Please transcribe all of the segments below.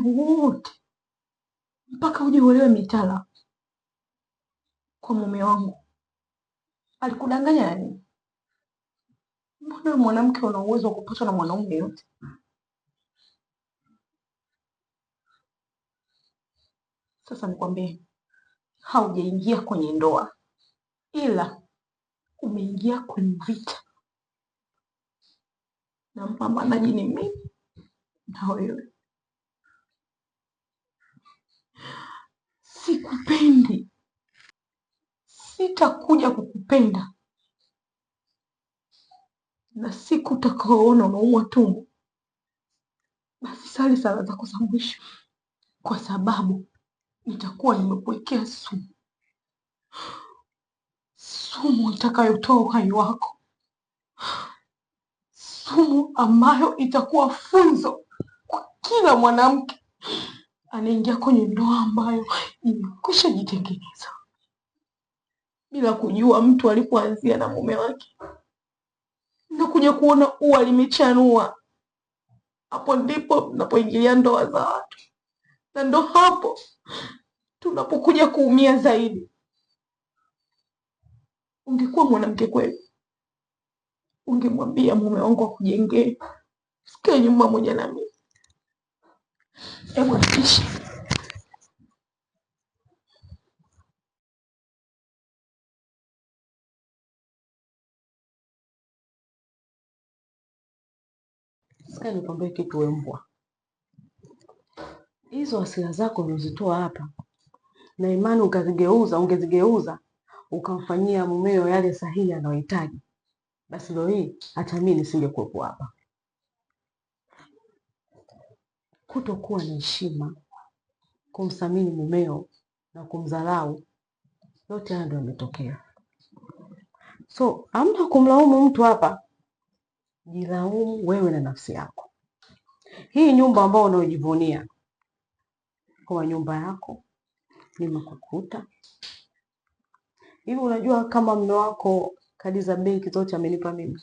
wote mpaka uje uolewe mitala kwa mume wangu. Alikudanganya nani? Mbona mwanamke una uwezo wa kupatwa na mwanaume yote? Sasa nikwambie, haujaingia kwenye ndoa, ila umeingia kwenye vita, na mpambanaji ni mimi na wewe. Sikupendi, sitakuja kukupenda, na siku utakaoona unaumwa tumbo, basi sali sala zako za mwisho, kwa sababu nitakuwa nimekuwekea sumu, sumu itakayotoa uhai wako, sumu ambayo itakuwa funzo kwa kila mwanamke anaingia kwenye ndoa ambayo imekwisha jitengeneza bila kujua mtu alipoanzia na mume wake na kuja kuona ua limechanua. Hapo ndipo tunapoingilia ndoa za watu, na ndo hapo tunapokuja kuumia zaidi. Ungekuwa mwanamke kweli, ungemwambia mume wangu akujengee, sikae nyumba moja na mimi. Hebu nipishe. Sikia nikwambie kitu we mbwa. Hizo hasira zako ulizozitoa hapa na imani ukazigeuza, ungezigeuza ukamfanyia mumeo yale sahihi anayohitaji, basi leo hii hata mimi nisingekuwepo hapa. Kutokuwa na heshima, kumthamini mumeo na kumdharau, yote haya ndio yametokea. So hamna kumlaumu mtu hapa, jilaumu wewe na nafsi yako. Hii nyumba ambayo unaojivunia kwa nyumba yako nimekukuta hivi. Unajua kama mume wako kadi za benki zote amenipa mimi?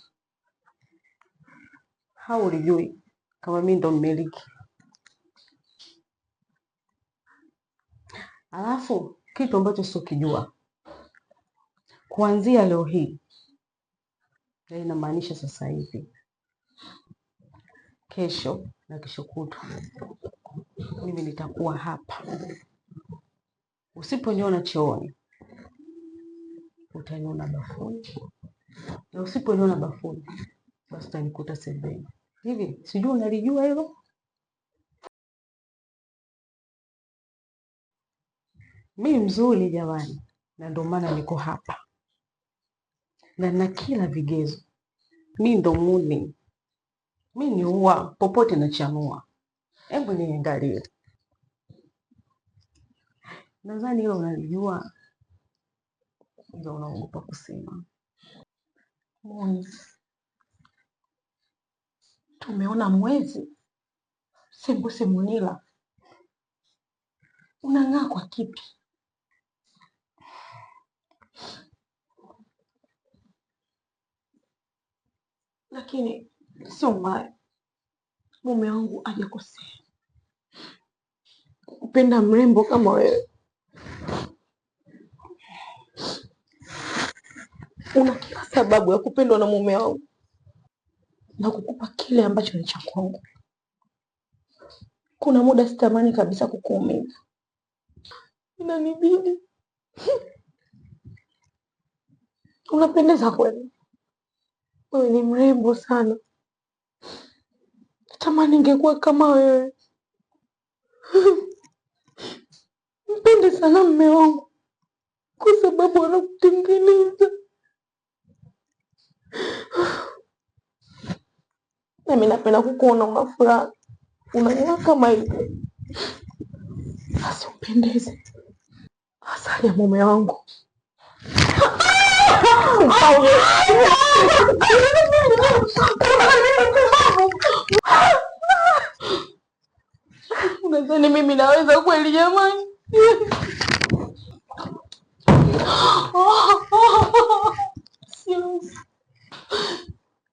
Haulijui kama mimi ndo mmiliki? Alafu kitu ambacho siokijua, kuanzia leo hii, na inamaanisha sasa hivi, kesho na kesho kutwa, mimi nitakuwa hapa. Usiponiona chooni, utaniona bafuni, na usiponiona bafuni, basi utanikuta sebuleni. Hivi sijui unalijua hilo? Mi mzuri jamani, na ndio maana niko hapa na na kila vigezo. Mi ndo muni, mi ni ua popote nachanua. Hebu niangalie, nadhani hilo unalijua, ila unaogopa kusema. Moni, tumeona mwezi sembuse Munila, unang'aa kwa kipi? Lakini sio mbaya, mume wangu hajakosea kupenda mrembo kama wewe. Una kila sababu ya kupendwa na mume wangu na kukupa kile ambacho ni cha kwangu. Kuna muda sitamani kabisa kukuumiza, inanibidi. Unapendeza kweli, wewe ni mrembo sana, natamani ningekuwa kama wewe. Mpende sana mume wangu kwa sababu anakutengeneza. Nami napenda kukuona una furaha, unang'aa kama hivi. Basi upendeze, asali ya mume wangu. Unadhani mimi naweza kweli jamani? Siwezi.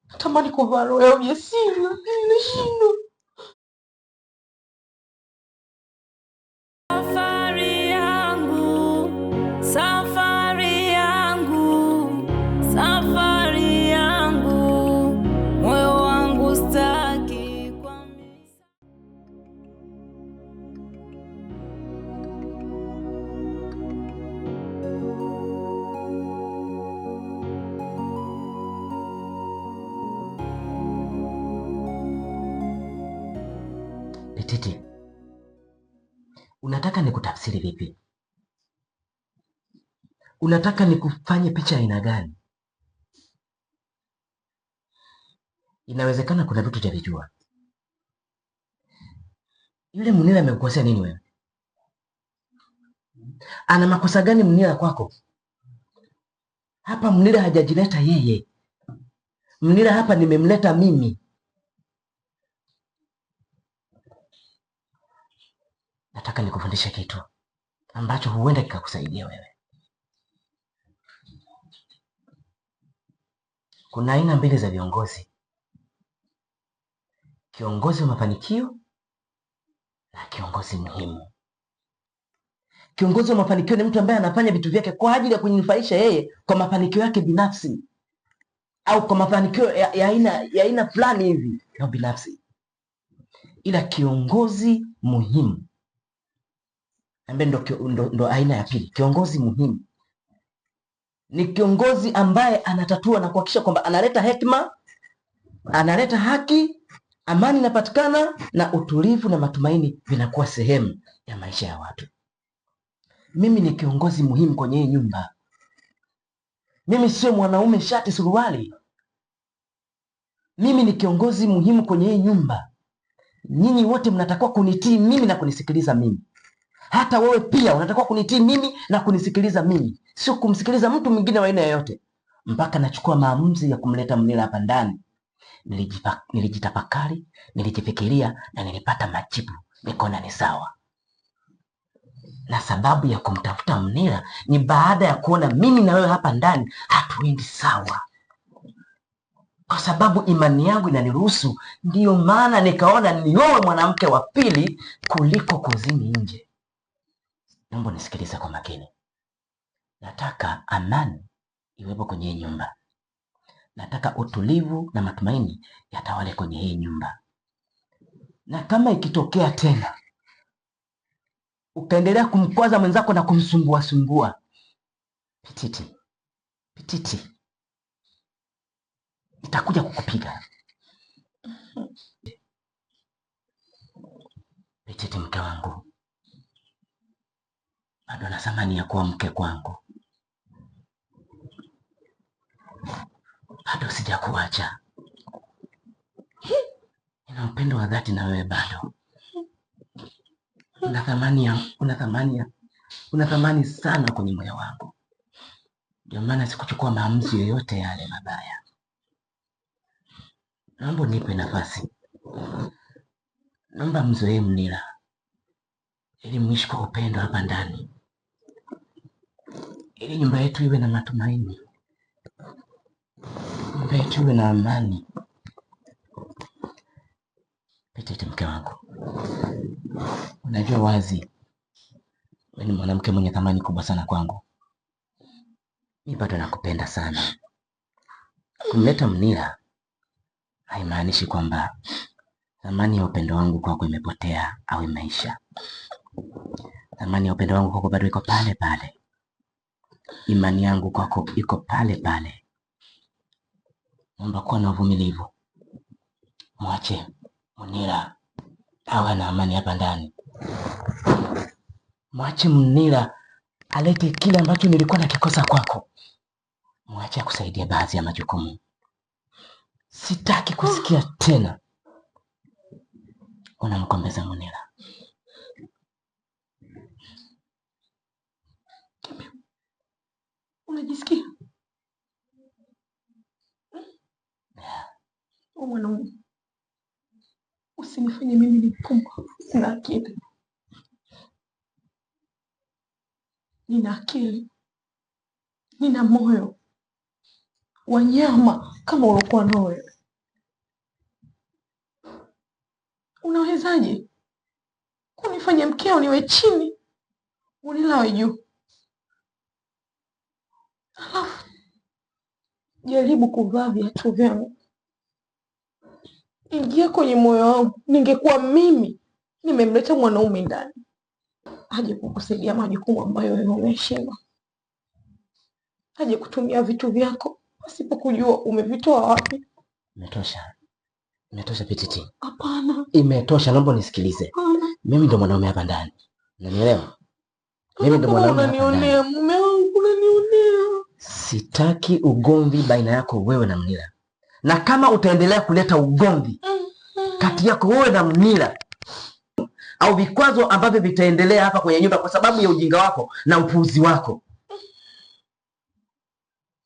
Natamani kuvaa roho ya ujasiri lakini nashindwa. Petiti, unataka nikutafsiri vipi? Unataka nikufanye picha aina gani? Inawezekana kuna vitu hujavijua. Yule Munira amekukosea nini wewe? Ana makosa gani Munira kwako? Hapa Munira hajajileta yeye. Munira hapa nimemleta mimi. Nataka nikufundishe kitu ambacho huenda kikakusaidia wewe. Kuna aina mbili za viongozi: kiongozi wa mafanikio na kiongozi muhimu. Kiongozi wa mafanikio ni mtu ambaye anafanya vitu vyake kwa ajili ya kujinufaisha yeye kwa mafanikio yake binafsi, au kwa mafanikio ya aina fulani hivi ya binafsi. Ila kiongozi muhimu ambaye ndo aina ya pili, kiongozi muhimu ni kiongozi ambaye anatatua na kuhakikisha kwamba analeta hekima, analeta haki, amani inapatikana, na utulivu na matumaini vinakuwa sehemu ya maisha ya watu. Mimi ni kiongozi muhimu kwenye hii nyumba. Mimi sio mwanaume shati suruali. Mimi ni kiongozi muhimu kwenye hii nyumba. Nyinyi wote mnatakiwa kunitii mimi na kunisikiliza mimi. Hata wewe pia unatakiwa kunitii mimi na kunisikiliza mimi, sio kumsikiliza mtu mwingine wa aina yoyote. Mpaka nachukua maamuzi ya kumleta Munira hapa ndani, nilijitafakari, nilijifikiria na nilipata majibu, nikaona ni sawa. Na sababu ya kumtafuta Munira ni baada ya kuona mimi na wewe hapa ndani hatuendi sawa, kwa sababu imani yangu inaniruhusu. Ndiyo maana nikaona nioe mwanamke wa pili kuliko kuzini nje. Naomba nisikilize kwa makini. Nataka amani iwepo kwenye hii nyumba. Nataka utulivu na matumaini yatawale kwenye hii nyumba. Na kama ikitokea tena ukaendelea kumkwaza mwenzako na kumsumbua sumbua, Petiti, Petiti, nitakuja kukupiga. Petiti, mke wangu, bado na thamani ya kuwa mke kwangu, bado sijakuacha. Nina upendo wa dhati na wewe bado. Una thamani sana kwenye moyo wangu. Ndio maana sikuchukua maamuzi yoyote yale mabaya. Naomba unipe nafasi. Naomba mzoee Munira ili muishi kwa upendo hapa ndani, ili nyumba yetu iwe na matumaini, nyumba yetu iwe na amani. Petiti, mke wangu, unajua wazi wewe ni mwanamke mwenye thamani kubwa sana kwangu. Mimi bado nakupenda sana. Kumleta Munira haimaanishi kwamba thamani ya upendo wangu kwako imepotea au imeisha. Thamani ya upendo wangu kwako bado iko pale pale. Imani yangu kwako iko pale pale. Naomba kuwa na uvumilivu. Mwache Munira awe na amani hapa ndani. Mwache Munira alete kile ambacho nilikuwa nakikosa kwako. Mwache akusaidia baadhi ya majukumu. Sitaki kusikia tena unamkombeza Munira. Unajisikia? Wewe mwanaume, usinifanye mimi ni pumbavu, sina akili. Nina akili, nina moyo wa nyama kama uliokuwa nao wewe. Unawezaje kunifanya mkeo niwe chini, unilawe juu? Alafu jaribu kuvaa viatu vyangu, ingia kwenye moyo wangu. Ningekuwa mimi nimemleta mwanaume ndani aje kukusaidia majukumu ambayo wewe umeshindwa, aje kutumia vitu vyako pasipokujua umevitoa wapi. Imetosha, Imetosha Petiti. Hapana, Imetosha, naomba unisikilize. hapana. Mimi ndo mwanaume hapa ndani. Unanielewa? Mimi ndo Kama mwanaume hapa ndani. unanionea mume wangu, unanionea. Sitaki ugomvi baina yako wewe na Mnila, na kama utaendelea kuleta ugomvi kati yako wewe na Mnila au vikwazo ambavyo vitaendelea hapa kwenye nyumba kwa sababu ya ujinga wako na upuuzi wako,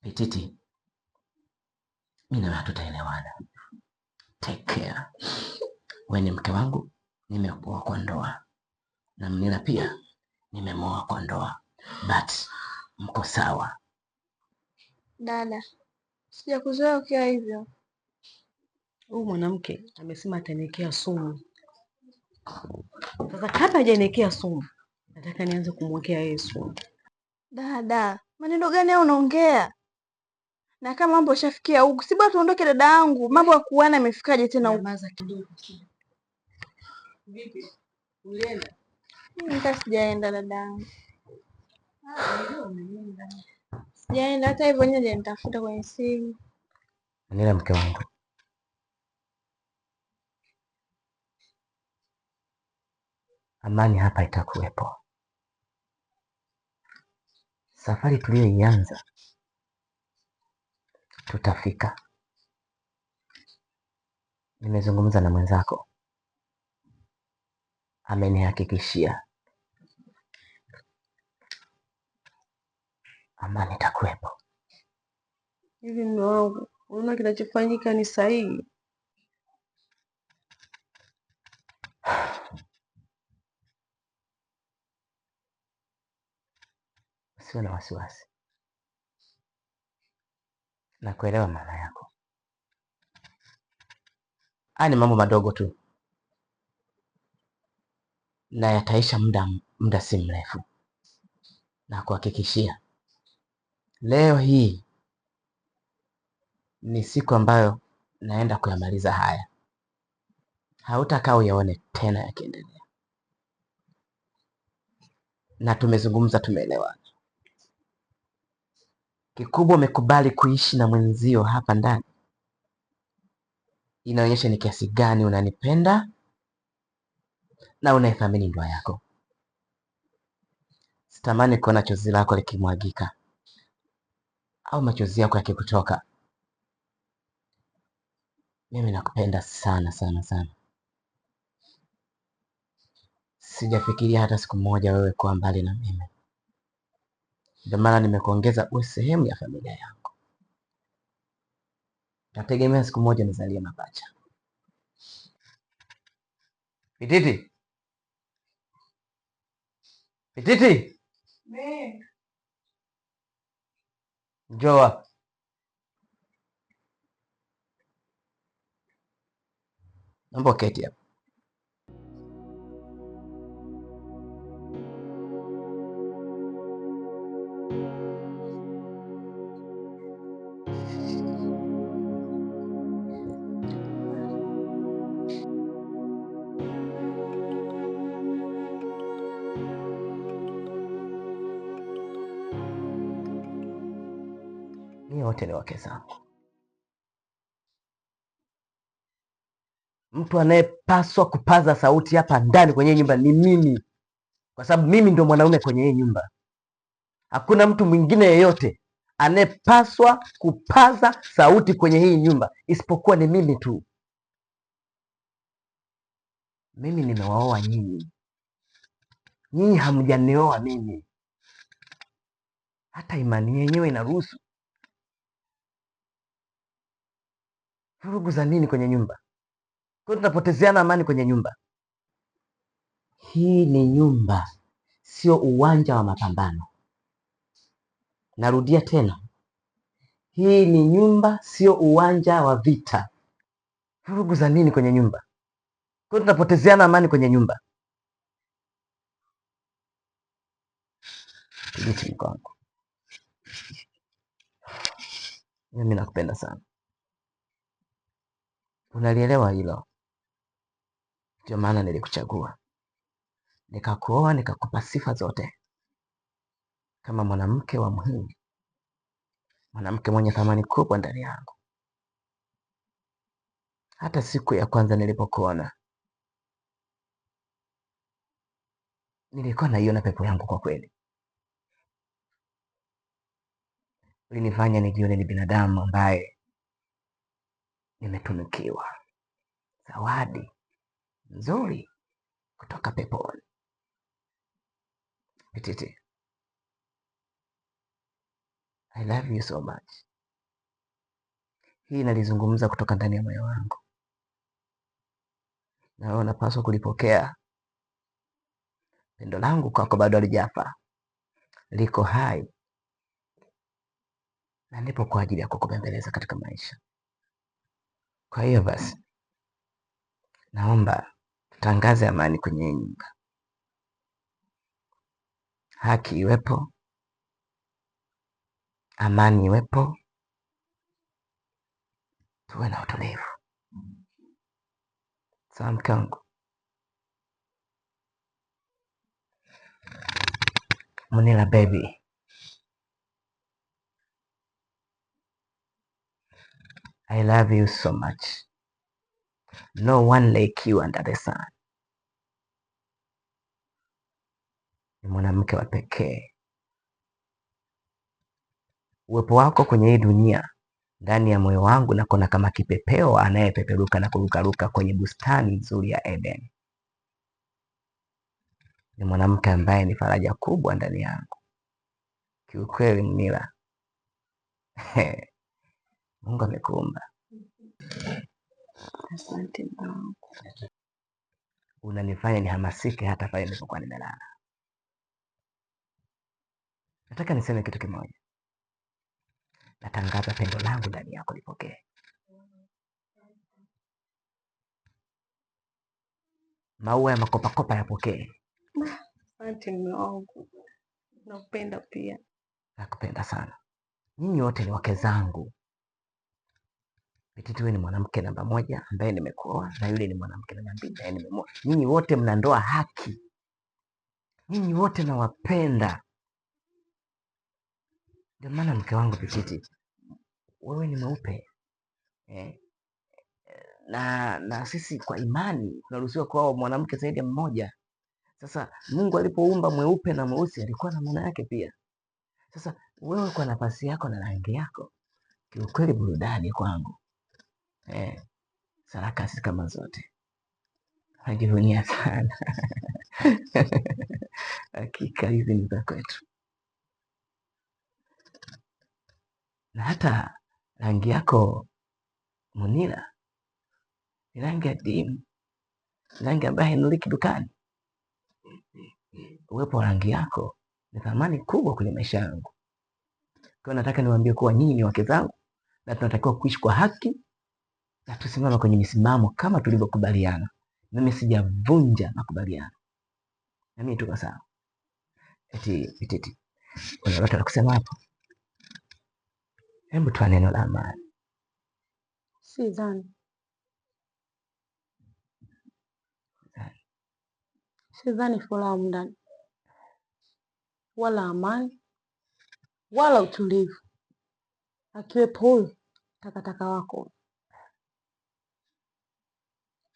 Petiti, mimi na wewe hatutaelewana. Take care. Wewe ni mke wangu, nimekuoa kwa ndoa, na Mnila pia nimemoa kwa ndoa, but mko sawa. Dada, sijakuzoea ukiwa hivyo. Huyu mwanamke amesema ataniwekea sumu. Sasa kabla hajaniwekea sumu, nataka nianze kumwekea yeye sumu. Dada, maneno gani hayo unaongea? Na kama mambo yashafikia huku, si bora tuondoke dada yangu. Mambo ya kuana yamefikaje tena huku? Nyamaza kidogo. Vipi? Ulienda? Mimi hata sijaenda dada yangu. Sijaenda hata hivyo, nyewe hajanitafuta kwenye simu. Mnila, mke wangu, amani hapa itakuwepo. Safari tuliyoianza tutafika. Nimezungumza na mwenzako, amenihakikishia amani itakuwepo. Hivi mume wangu, unaona kinachofanyika ni sahihi? Usiwe na wasiwasi, na kuelewa maana yako. Haya ni mambo madogo tu na yataisha muda si mrefu, na kuhakikishia leo hii ni siku ambayo naenda kuyamaliza haya. Hautakaa uyaone tena yakiendelea. Na tumezungumza, tumeelewana. Kikubwa umekubali kuishi na mwenzio hapa ndani, inaonyesha ni kiasi gani unanipenda na unaithamini ndoa yako. Sitamani kuona chozi lako likimwagika au machozi yako yakikutoka. Mimi nakupenda sana sana sana. Sijafikiria hata siku moja wewe kuwa mbali na mimi. Ndio maana nimekuongeza uwe sehemu ya familia yangu. Nategemea siku moja nizalie mapacha. Pititi, Pititi, njoo hapa. Naomba uketi hapa. Nyie wote ni wake zangu. Mtu anayepaswa kupaza sauti hapa ndani kwenye hii nyumba ni mimi, kwa sababu mimi ndio mwanaume kwenye hii nyumba. Hakuna mtu mwingine yeyote anayepaswa kupaza sauti kwenye hii nyumba isipokuwa ni mimi tu. Mimi nimewaoa nyinyi, nyinyi hamjanioa mimi. Hata imani yenyewe inaruhusu. Vurugu za nini kwenye nyumba? Kwa hiyo tunapotezeana amani kwenye nyumba. Hii ni nyumba, sio uwanja wa mapambano. Narudia tena, hii ni nyumba, sio uwanja wa vita. Vurugu za nini kwenye nyumba? Kwa hiyo tunapotezeana amani kwenye nyumba. Kijiti mke wangu, mimi nakupenda sana, unalielewa hilo? Ndio maana nilikuchagua, nikakuoa, nikakupa sifa zote kama mwanamke wa muhimu, mwanamke mwenye thamani kubwa ndani yangu. Hata siku ya kwanza nilipokuona nilikuwa naiona pepo yangu kwa kweli. Ulinifanya nijione ni binadamu ambaye nimetunukiwa zawadi nzuri kutoka peponi. Petiti, I love you so much. Hii nalizungumza kutoka ndani ya moyo wangu, na wewe unapaswa kulipokea. Pendo langu kwako bado halijafa, liko hai na nipo kwa ajili ya kukubembeleza katika maisha. Kwa hiyo basi, naomba tutangaze amani kwenye hii nyumba, haki iwepo, amani iwepo, tuwe na utulivu. Sawa mke wangu? Munila baby, I love you so much. No one like you under the sun. Ni mwanamke wa pekee. Uwepo wako kwenye hii dunia ndani ya moyo wangu nakona kama kipepeo anayepeperuka na kurukaruka kwenye bustani nzuri ya Eden. Ni mwanamke ambaye ni faraja kubwa ndani yangu. Kiukweli Munila, Mungu amekuumba. Asante mume wangu. Unanifanya nihamasike hata pale nilipokuwa nimelala. Nataka niseme kitu kimoja. Natangaza pendo langu ndani yako, lipokee. Maua ya makopakopa yapokee. Asante mume wangu, nakupenda pia. Nakupenda sana. Nyinyi wote ni wake zangu. Petiti, wewe ni mwanamke namba moja ambaye nimekuoa, na yule ni mwanamke namba 2 ambaye nimemuoa. Nyinyi wote mna ndoa haki. Nyinyi wote nawapenda. Ndio maana mke wangu Petiti, wewe ni mweupe. Na sisi kwa imani tunaruhusiwa kuoa mwanamke zaidi ya mmoja. Sasa Mungu alipoumba mweupe na mweusi alikuwa na maana yake pia. Sasa wewe kwa nafasi yako na rangi yako, kiukweli burudani kwangu. Sarakasi kama zote. Najivunia sana. Hakika hizi ni za kwetu. Na hata rangi yako Munila ni rangi ya dimu, rangi ambayo hainunuliki dukani. Uwepo wa rangi yako ni thamani kubwa kwenye maisha yangu. Kwa hiyo nataka niwaambie kuwa nyinyi ni wake zangu na tunatakiwa kuishi kwa haki na tusimame kwenye misimamo kama tulivyokubaliana. Mimi sijavunja makubaliano. Na mimi tuko sawa. Eti eti una lolote la kusema hapo? Hebu toa neno la amani. Sidhani. Sidhani furaha ndani, wala amani, wala utulivu. Akiwepo huyu takataka wako.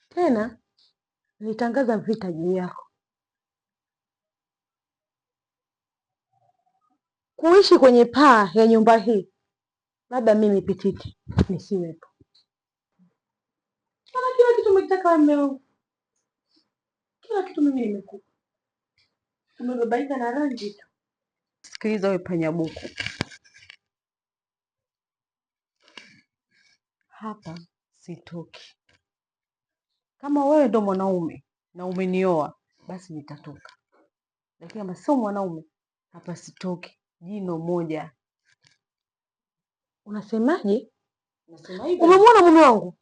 Tena nilitangaza vita juu yako. Kuishi kwenye paa ya nyumba hii, labda mimi Petiti nisiwepo. Kama kila kitu umekitaka wewe mume wangu, kila kitu mimi nimekupa. Umebabaika na rangi tu. Sikiliza wewe panyabuku, hapa sitoki. Kama wewe ndo mwanaume na umenioa basi nitatoka, lakini kama sio mwanaume hapa sitoki. Jino moja. Unasemaje? Nasema hivyo. Umemwona mume wangu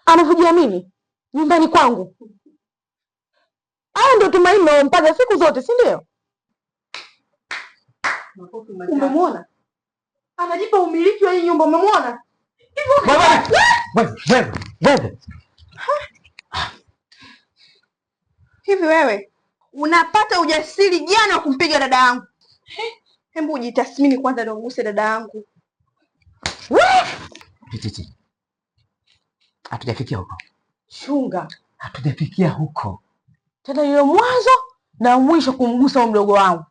anavyojiamini nyumbani kwangu? Haya ndio tumaini naompaga siku zote, si ndio? Umemwona anajipa umiliki wa hii nyumba, umemwona hivyo? Wewe, wewe, wewe. Hivi wewe unapata ujasiri jana wa kumpiga dada yangu? Hebu ujitathmini kwanza ndio uguse dada yangu. Petiti, Hatujafikia huko. Chunga. Hatujafikia huko. Tena iwe mwanzo na mwisho kumgusa huyo mdogo wangu.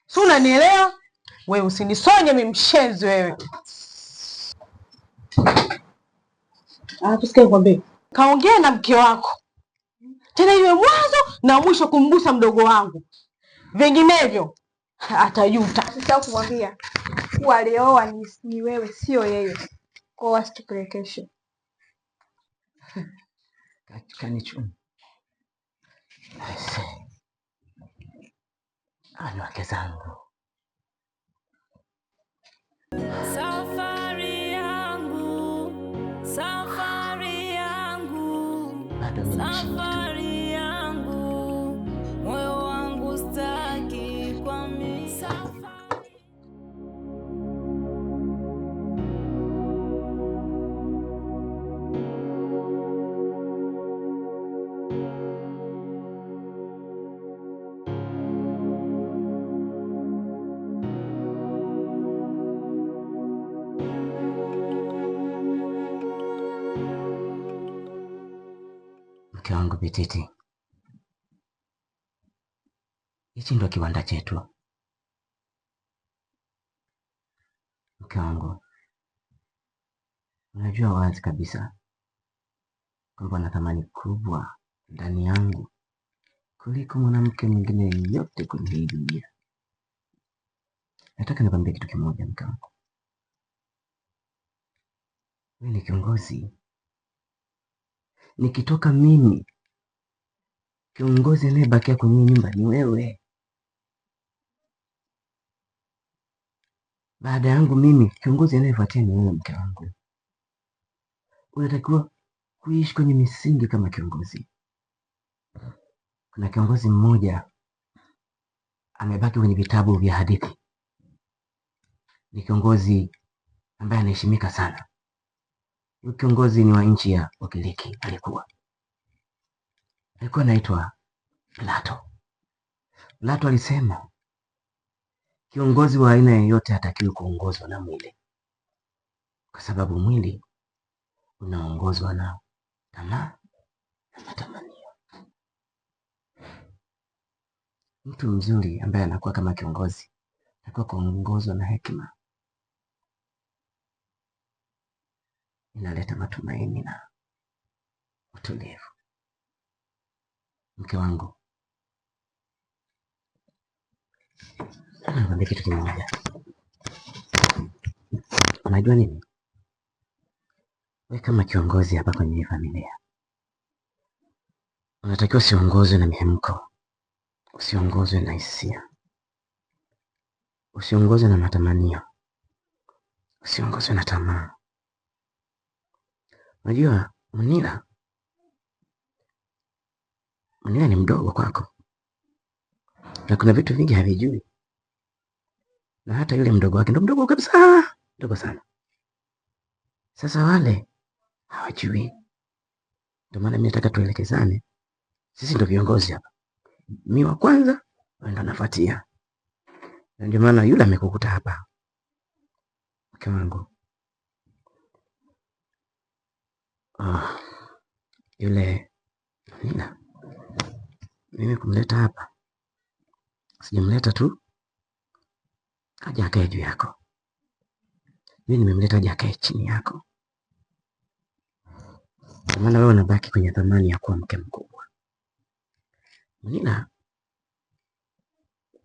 Si unanielewa? Wewe usinisonye mimi mshenzi wewe. Alafu sikia nikwambie. Kaongea na mke wako. Tena iwe mwanzo na mwisho kumgusa mdogo wangu. Vinginevyo atajuta. Usisahau kumwambia kuwa alioa ni wewe, sio yeye. Kwa hiyo asitupelekeshe. Kanichuma. Aise. Hawa ni wake zangu. Safari yangu, safari yangu, Bado mimi ni mshindi tu. safari yangu, moyo wangu staki kwa mi safari. Mke wangu Bititi, hichi ndo kiwanda chetu. Mke wangu, unajua wazi kabisa kwamba una thamani kubwa ndani yangu kuliko mwanamke mwingine yeyote kwenye hii dunia. Nataka nikwambie kitu kimoja, mke wangu. Wewe ni kiongozi. Nikitoka mimi, kiongozi anayebakia kwenye nyumba ni wewe. Baada yangu mimi, kiongozi anayefuatia ni wewe, mke wangu. Unatakiwa kuishi kwenye misingi kama kiongozi. Kuna kiongozi mmoja amebaki kwenye vitabu vya hadithi. Ni kiongozi ambaye anaheshimika sana. Huyu kiongozi ni wa nchi ya Ugiriki alikuwa. Alikuwa anaitwa Plato. Plato alisema kiongozi wa aina yoyote hatakiwi kuongozwa na mwili, kwa sababu mwili unaongozwa na tamaa na matamanio. Mtu mzuri ambaye anakuwa kama kiongozi atakuwa kuongozwa na hekima, inaleta matumaini na utulivu. Mke wangu, nikwambie kitu kimoja. Unajua nini? Wewe kama kiongozi hapa kwenye hii familia unatakiwa usiongozwe na mihemko, usiongozwe na hisia, usiongozwe na matamanio, usiongozwe na tamaa. Unajua Munira ni mdogo kwako na kuna vitu vingi havijui, na hata yule mdogo wake ndo mdogo kabisa, mdogo sana. Sasa wale hawajui, ndio maana mimi nataka tuelekezane. Sisi ndo viongozi hapa, mi wa kwanza, wewe ndo nafuatia, na ndio maana yule amekukuta hapa, mke wangu. Yule Nina, mimi kumleta hapa sijamleta tu aje akae juu yako, mimi nimemleta aje akae chini yako, kwa maana wewe unabaki kwenye thamani ya kuwa mke mkubwa. Nina,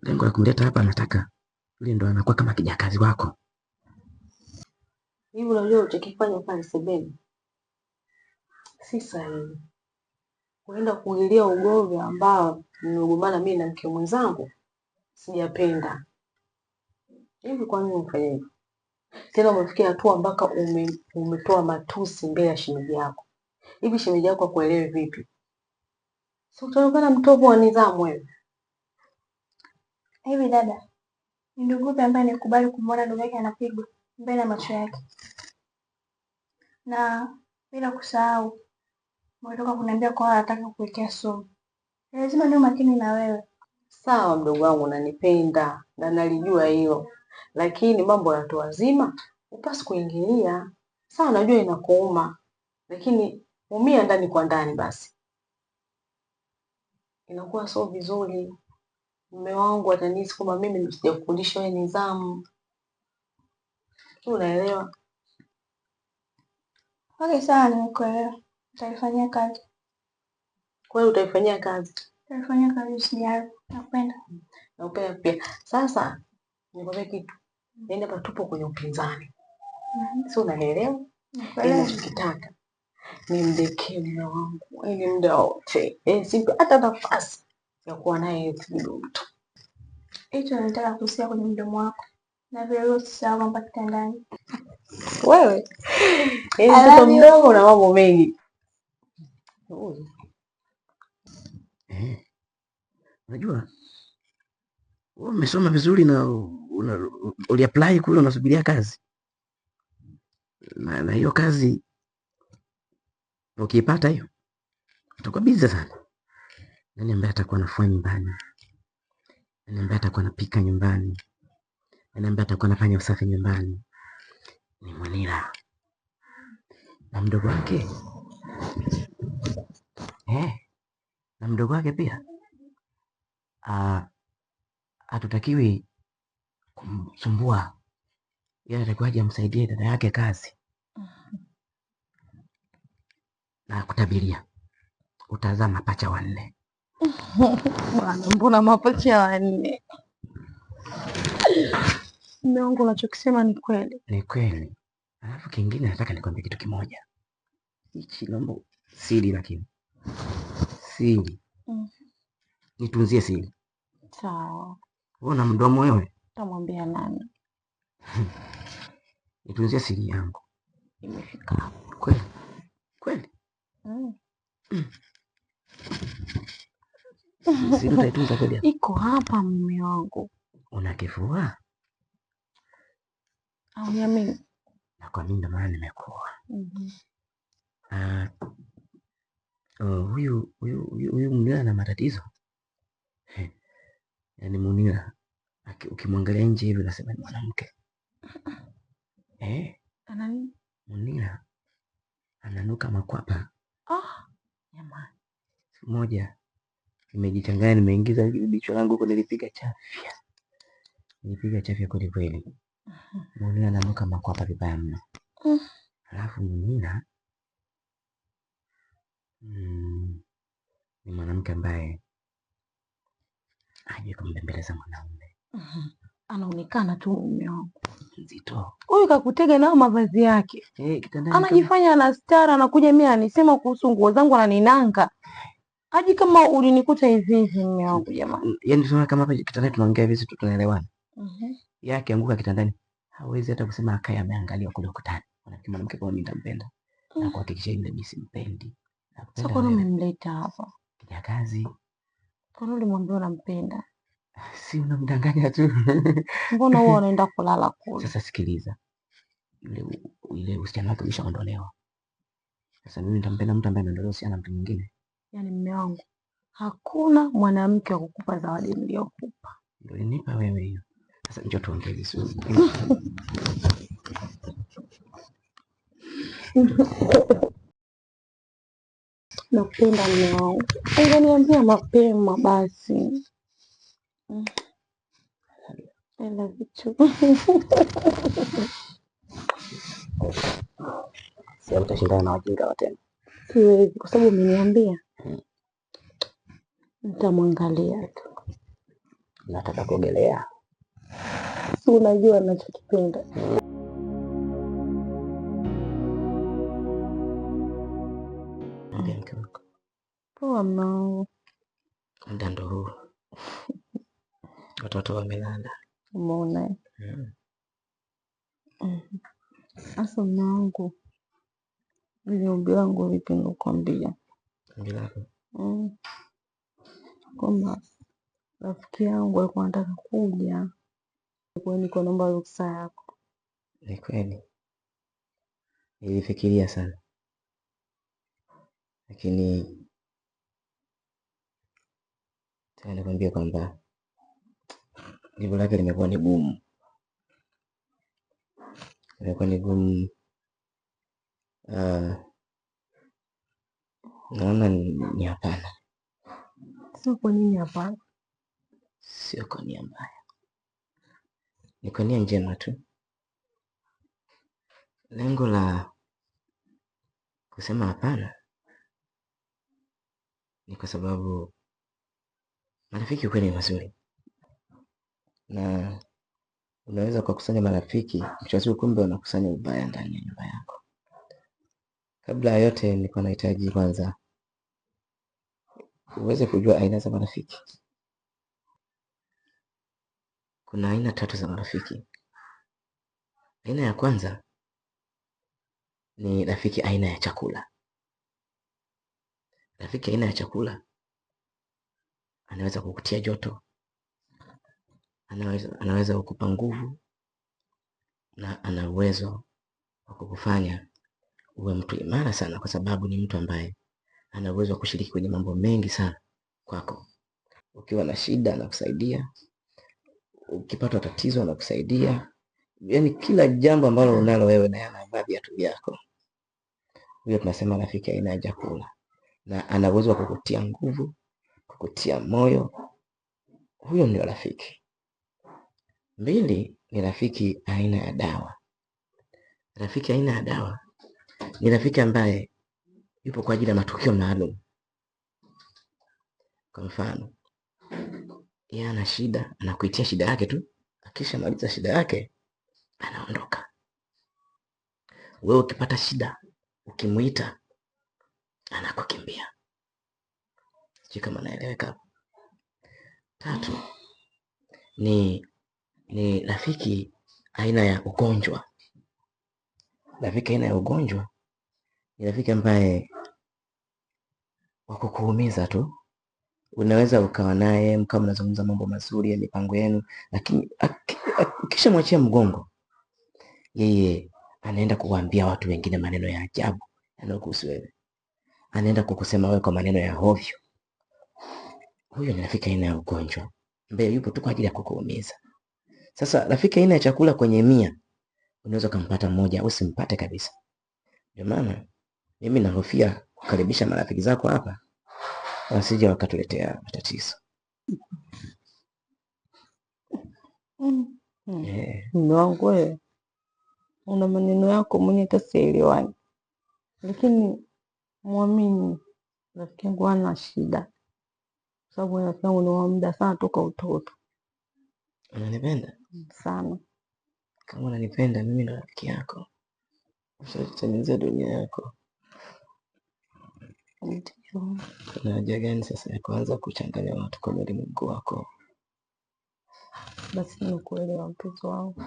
lengo la kumleta hapa, nataka yule ndo anakuwa kama kijakazi wako. Hivi unajua ulichokifanya pale sebeni si sahihi. Kuenda kuingilia ugomvi ambao nimegombana mimi na mke mwenzangu, sijapenda. Hivi kwa nini umefanya hivyo? Tena umefikia hatua mpaka umetoa matusi mbele ya shemeji yako. Hivi shemeji yako akuelewe vipi? Si utaonekana mtovu wa nidhamu wewe. Hivi dada, ni ndugu yupi ambaye anakubali kumwona ndugu yake anapigwa mbele ya macho yake? Na bila kusahau umetoka kuniambia kwa anataka kuwekea sumu. Lazima niwe makini na wewe. Sawa mdogo wangu, unanipenda na nalijua hilo, lakini mambo ya watu wazima hupaswi kuingilia. Sawa, najua inakuuma, Lakini umia ndani kwa ndani, basi inakuwa sio vizuri. Mume wangu atanihisi kwamba mimi ndo sijakufundisha wewe nidhamu. Unaelewa? Okay, sawa, nimekuelewa. Nitaifanyia kazi. Kwa hiyo utaifanyia kazi. Nitaifanyia kazi, usijali. Nakupenda. Nakupenda pia. Sasa nikwambie kitu, yaani hapa tupo kwenye upinzani, si unanielewa? Yaani nachokitaka nimdekee mume wangu, yaani muda wote, yaani simpe hata nafasi ya kuwa naye kijidu mtu. Hicho nataka kusikia kwenye mdomo wako, na vile vile usisahau kwamba kitandani Wewe yaani I mtoto love you. mdogo na mambo mengi. Huyu. Eh, unajua wewe umesoma vizuri na uliapply kule unasubiria kazi na hiyo kazi ukiipata hiyo utakuwa busy sana. Nani ambaye atakuwa anafua nyumbani? Nani ambaye atakuwa anapika nyumbani? Nani ambaye atakuwa anafanya usafi nyumbani? Ni Munira na mdogo wake eh, na mdogo wake pia. Ah, hatutakiwi kumsumbua yeye, atakiwa aje amsaidie dada yake kazi na kutabiria utazaa mapacha wanne. Bwana, mbona mapacha wanne? Mume wangu, unachokisema ni kweli. Ni kweli. Alafu kingine nataka nikwambie kitu kimoja, hichi naomba siri, lakini siri nitunzie siri. Sawa, Wewe una mdomo wewe, utamwambia nani? nitunzie siri yangu. Imefika hapo. Kweli kweli, siri utaitunza kweli? Iko hapa mume wangu. Una kifua? Hauniamini? Na kwa mimi ndo maana nimekuoa. Huyu huyu huyu Munira ana matatizo. Yaani Munira ukimwangalia nje hivi unasema ni mwanamke. Ana nini? Munira ananuka makwapa. Ah, jamani. Siku moja nimejichanganya, nimeingiza jicho langu huko, nilipiga chafya. Nilipiga chafya kweli kweli. Munira ananuka makwapa vibaya mno. Alafu Munira ni mwanamke ambaye hajui kumbembeleza mwanaume. Anaonekana tu mume wangu. Nzito. Huyu kakutega nao mavazi yake. Kitandani Anajifanya ana stara, anakuja mimi anisema kuhusu nguo zangu ananinanga. Aje kama ulinikuta hivi hivi mume wangu jamani. Yaani tunaona kama hapa kitandani tunaongea hivi tu tunaelewana. Yeye akianguka kitandani hawezi hata kusema akae ameangalia kule ukutani. Mwanamke mwanamke kama mimi nitampenda. Na kuhakikisha yule mimi simpendi. Sasa kwa nini umemleta hapa? Kijakazi. Kwa nini ulimwambia unampenda? Si unamdanganya tu. Mbona huwa unaenda kulala kule? Sasa sikiliza. Yule uhusiano wake ulishaondolewa. Sasa mimi nitampenda mtu ambaye ameondolewa uhusiano na mtu mwingine? Yaani mume wangu, hakuna mwanamke wa kukupa zawadi niliyokupa. Ndio ulinipa wewe hiyo. Sasa njoo tuongee vizuri. Nakupenda mume wangu. Ungeniambia mapema basi. I love you too. Si utashindana na wajinga wote. Siwezi kwa sababu umeniambia. Nitamwangalia tu. Nataka kuogelea. Si unajua ninachokipenda. Mke wako. Poa mume wangu. Muda ndo huu. Watoto wamelala. Umeona? Sasa mume wangu, ile ombi langu lipi nilikwambia? Ombi lako? Kwamba rafiki yangu alikuwa anataka kuja. Kwa hiyo niko naomba ruhusa yako. Ni kweli. Nilifikiria sana. Lakini tena nikwambie kwamba jibu lake limekuwa ni gumu. Limekuwa ni gumu. Naona ni hapana. Sio kwa nini hapana? Sio kwa nia mbaya, ni kwa nia njema tu. Lengo la kusema hapana ni kwa sababu marafiki ukweli ni mazuri, na unaweza ukakusanya marafiki, mwisho wa siku kumbe unakusanya ubaya ndani ya nyumba yako. Kabla ya yote, nilikuwa nahitaji kwanza uweze kujua aina za marafiki. Kuna aina tatu za marafiki. Aina ya kwanza ni rafiki aina ya chakula. Rafiki aina ya chakula anaweza kukutia joto, anaweza kukupa nguvu, na ana uwezo wa kukufanya uwe mtu imara sana, kwa sababu ni mtu ambaye ana uwezo wa kushiriki kwenye mambo mengi sana kwako. Ukiwa na shida anakusaidia, ukipata tatizo anakusaidia, yaani kila jambo ambalo unalo wewe naye anavaa viatu vyako. Huyo tunasema rafiki aina ya chakula, na ana uwezo wa kukutia nguvu, kukutia moyo. Huyo ndio rafiki. Mbili ni rafiki aina ya dawa. Rafiki aina ya dawa ni rafiki ambaye yupo kwa ajili ya matukio maalum. Kwa mfano, yeye ana shida, anakuitia shida yake tu, akishamaliza shida yake anaondoka. Wewe ukipata shida, ukimuita anakukimbia. Sijui kama naeleweka hapo. Tatu ni rafiki aina ya ugonjwa. Rafiki aina ya ugonjwa ni rafiki ambaye wa kukuumiza tu. Unaweza ukawa naye mkawa mnazungumza mambo mazuri ya mipango yenu, lakini ukishamwachia mgongo, yeye anaenda kuwaambia watu wengine maneno ya ajabu yanayokuhusu wewe, anaenda kukusema wewe kwa maneno ya hovyo. Huyo ni rafiki aina ya ugonjwa ambaye yupo tu kwa ajili ya kukuumiza. Sasa rafiki aina ya chakula kwenye 100 unaweza ukampata mmoja au usimpate kabisa. Ndio maana mimi nahofia kukaribisha marafiki zako hapa wasije wakatuletea matatizo. Mume wangu wewe una maneno yako mwenyewe hata sielewani, lakini muamini rafiki yangu hana shida, kwa sababu rafiki yangu ni wa muda sana toka utoto. Unanipenda sana? Kama unanipenda mimi ndo rafiki yako, ushatengenezea dunia yako. Ndio. Kuna haja gani sasa ya kuanza kuchanganya watu kwenye ulimwengu wako? Basi nimekuelewa mpenzi wangu.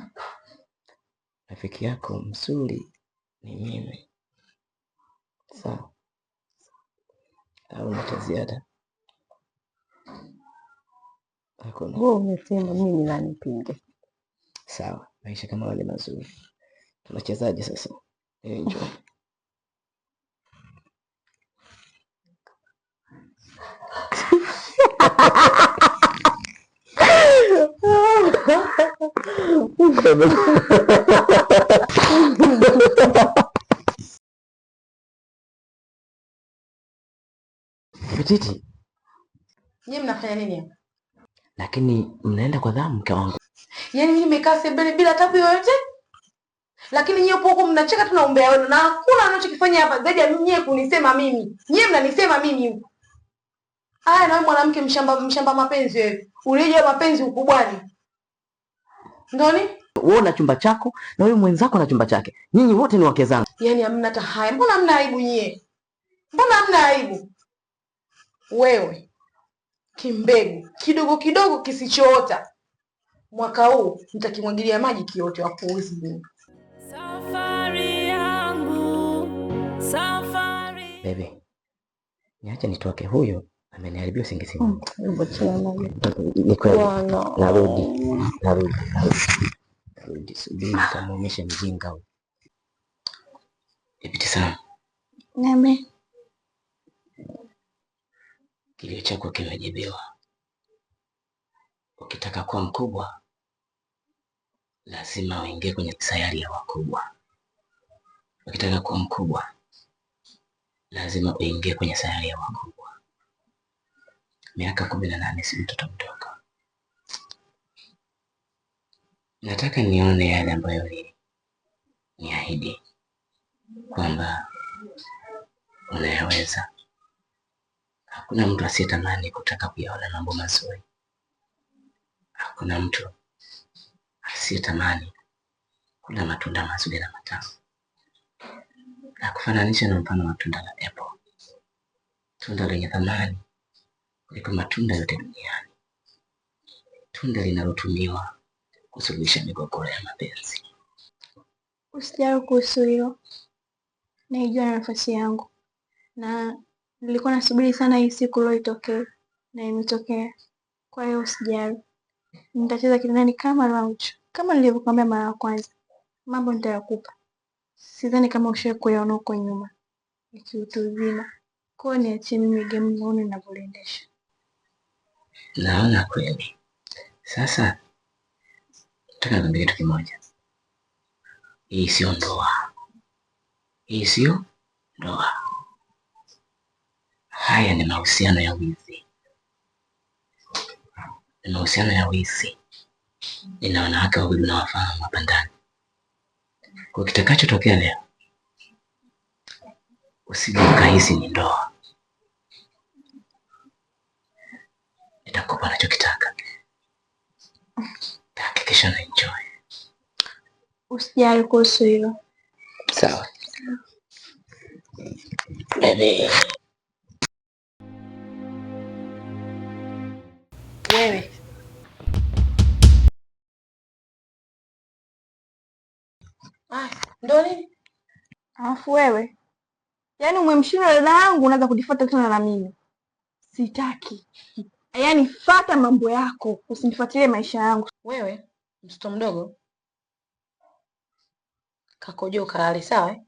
Rafiki yako mzuri ni mimi, sawa? Au una cha ziada? Hakuna. Wewe umesema mimi nani nipinge? Sawa, maisha kama hayo ni mazuri. Tunachezaje sasa? Enjoy. Petiti. Nyie mnafanya nini hapa? Lakini mnaenda kwa dhamu, mke wangu. Yaani mimi nimekaa sebuleni bila tabu yoyote? Lakini nyie upo huko mnacheka tu na umbea wenu na hakuna anachokifanya hapa zaidi ya nyie kunisema mimi. Nyie mnanisema mimi huko. Haya, na wewe mwanamke mshamba mapenzi wewe. Ulijua mapenzi ukubwani. Ndoni? Wewe una chumba chako na wewe mwenzako na chumba chake. Nyinyi wote ni wake zangu. Yaani hamna hata haya. Mbona hamna aibu nyie? Mbona hamna aibu? Wewe kimbegu kidogo kidogo kisichoota, mwaka huu nitakimwagilia maji kiote, wapuuzi nyinyi. Safari yangu, safari. Baby, niache nitoke, huyo ameniharibia usingizi wangu. Ni kweli. Narudi. Narudi, subiri nikamuonyeshe mjinga huyu. Ipiti sana. Niambie. Kilio chako kimejibiwa. Ukitaka kuwa mkubwa lazima uingie kwenye sayari ya wakubwa. Ukitaka kuwa mkubwa Lazima uingie kwenye sayari ya wakubwa. Miaka 18 si mtoto mdogo. Nataka nione yale ambayo niahidi kwamba unayaweza. Hakuna mtu asiyetamani kutaka kuyaona mambo mazuri. Hakuna mtu asiyetamani kula matunda mazuri na matamu. Na kufananisha na mfano wa tunda la apple, tunda lenye thamani kuliko matunda yote duniani, tunda linalotumiwa kusuluhisha migogoro ya mapenzi. Usijali kuhusu hilo, naijua na nafasi yangu, na nilikuwa nasubiri sana hii siku leo itokee, na imetokea. Kwa hiyo usijali, nitacheza kitandani kama Raucho, kama nilivyokuambia mara ya kwanza. Mambo nitayakupa, sidhani kama ushawahi kuyaona huko nyuma ya kiutu uzima. Kwa hiyo niachie mimi game, nione ninavyoliendesha. Naona kweli. Sasa nataka nikwambie kitu kimoja, hii sio ndoa, hii sio ndoa. Haya ni mahusiano ya wizi, ni mahusiano ya wizi. Nina wanawake wawili unawafahamu hapa ndani. Kwa kitakachotokea leo, usije ukahisi ni ndoa. Nitakupa nachokitaka, hakikisha na enjoy. Usijali kuhusu hilo. Sawa baby. Wewe ndo nini? Alafu wewe yaani umemshinda dada yangu, unaanza kujifuata tena na mimi. Sitaki. Yaani fata mambo yako, usinifuatilie maisha yangu. Wewe mtoto mdogo kakojoa kalale, sawa eh?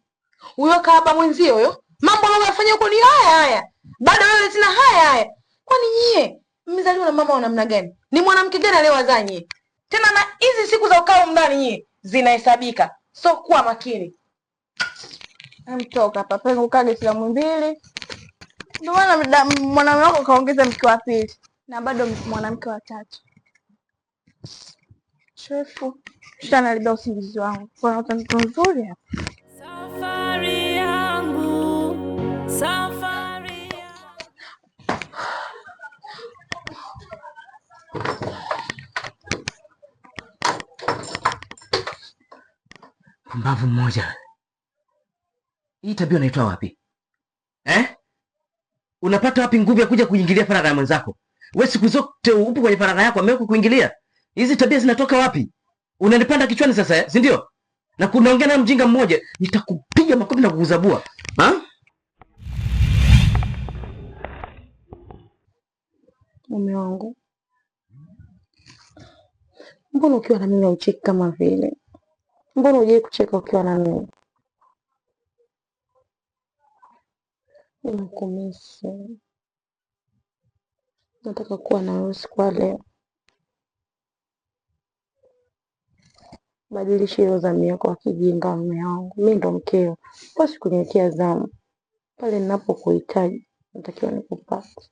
Huyo kaaba mwenzio huyo, mambo anayofanya huko ni haya haya, bado wewe tena haya haya. Kwani nyie mmezaliwa na mama wa namna gani? Ni mwanamke gani aliyewazaa nyie? Tena na hizi siku za ukao ndani nyie zinahesabika, so kuwa makini. Mtoka hapa pengo kage silamu mbili. Ndio maana mwanamume wako kaongeza mke wa pili na bado mwanamke wa tatu. Chefu shanalibia usingizi wangu. Kuna mtoto mzuri hapa. Safari yangu, safari yangu. Pumbavu mmoja. Hii tabia unaitoa wapi? Eh? Unapata wapi nguvu ya kuja kuingilia faragha ya mwenzako? Wewe siku zote upo kwenye faragha yako, ameweka kuingilia. Hizi tabia zinatoka wapi? Unanipanda kichwani sasa, eh? Si ndio? Na kunaongea na mjinga mmoja, nitakupiga makofi na kukuzabua. Ha? Mume wangu, mbona ukiwa na mimi haucheki kama vile? Mbona hujai kucheka ukiwa na mimi? Nimekumisi, nataka kuwa na wewe usiku wa leo. Badilisha hiyo zamu yako ya kijinga, mume wangu. Mimi ndo mkeo, basi kuniwekea zamu pale ninapokuhitaji, natakiwa nikupate.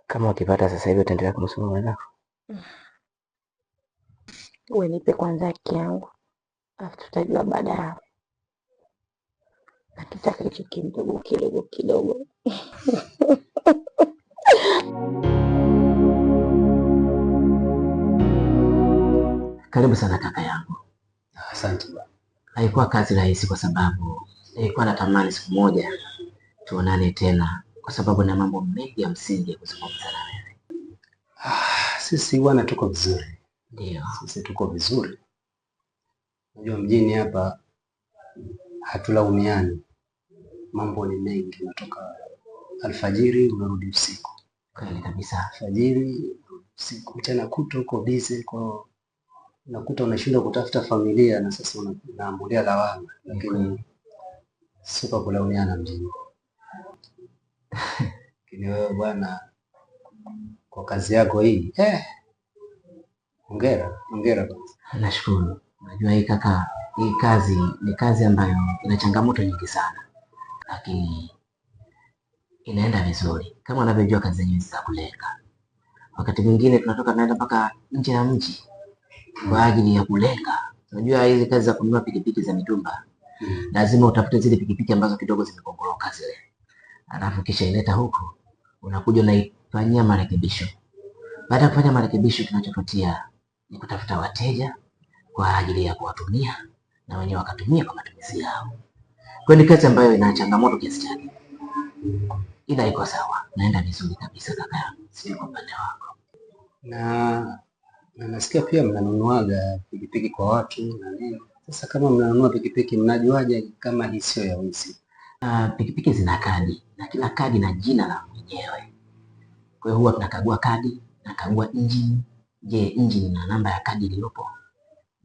Kama ukipata sasa hivi utaendelea kumsoma mwenzako? Uwe nipe kwanza haki yangu, alafu tutajua baadaye. Nakitaka hicho kidogo kidogo kidogo. Karibu sana kaka yangu. Asante bwana. Haikuwa kazi rahisi kwa sababu nilikuwa natamani siku moja tuonane tena, kwa sababu na mambo mengi ya msingi ya kuzungumza na wewe. Sisi bwana tuko vizuri. Ndio. Sisi tuko vizuri. Unajua mjini hapa hatulaumiani, mambo ni mengi, unatoka alfajiri unarudi usiku. Kweli kabisa. Alfajiri unarudi usiku, mchana kuta uko busy, kwa unakuta unashindwa kutafuta familia na sasa unaambulia lawama, lakini sio kwa kulaumiana mjini. Lakini wewe bwana, kwa kazi yako hii hongera, hongera kwanza. Nashukuru. Unajua hii kaka, hii kazi ni kazi ambayo ina changamoto nyingi sana. Lakini inaenda vizuri. Kama unavyojua kazi zenyewe za kulenga. Wakati mwingine tunatoka tunaenda mpaka nje ya mji kwa ajili ya kulenga. Unajua hizi kazi za kununua pikipiki za mitumba, lazima utafute zile pikipiki ambazo kidogo zimekongoroka zile, alafu kisha ileta huku, unakuja unaifanyia marekebisho. Baada ya kufanya marekebisho, kinachofuatia ni kutafuta wateja kwa ajili ya kuwatumia na wenyewe wakatumia kwa matumizi yao. Kwa hiyo ni kazi ambayo ina changamoto kiasi chake, ila iko sawa, naenda vizuri kabisa kaka yangu. Sijui kwa upande wako. Na nasikia pia mnanunuaga pikipiki kwa watu na nini. Sasa kama mnanunua pikipiki mnajuaje kama hii sio ya wizi? Pikipiki zina kadi na kila kadi na jina la mwenyewe. Kwa hiyo huwa tunakagua kadi, nakagua injini. Je, injini ina namba ya kadi iliyopo?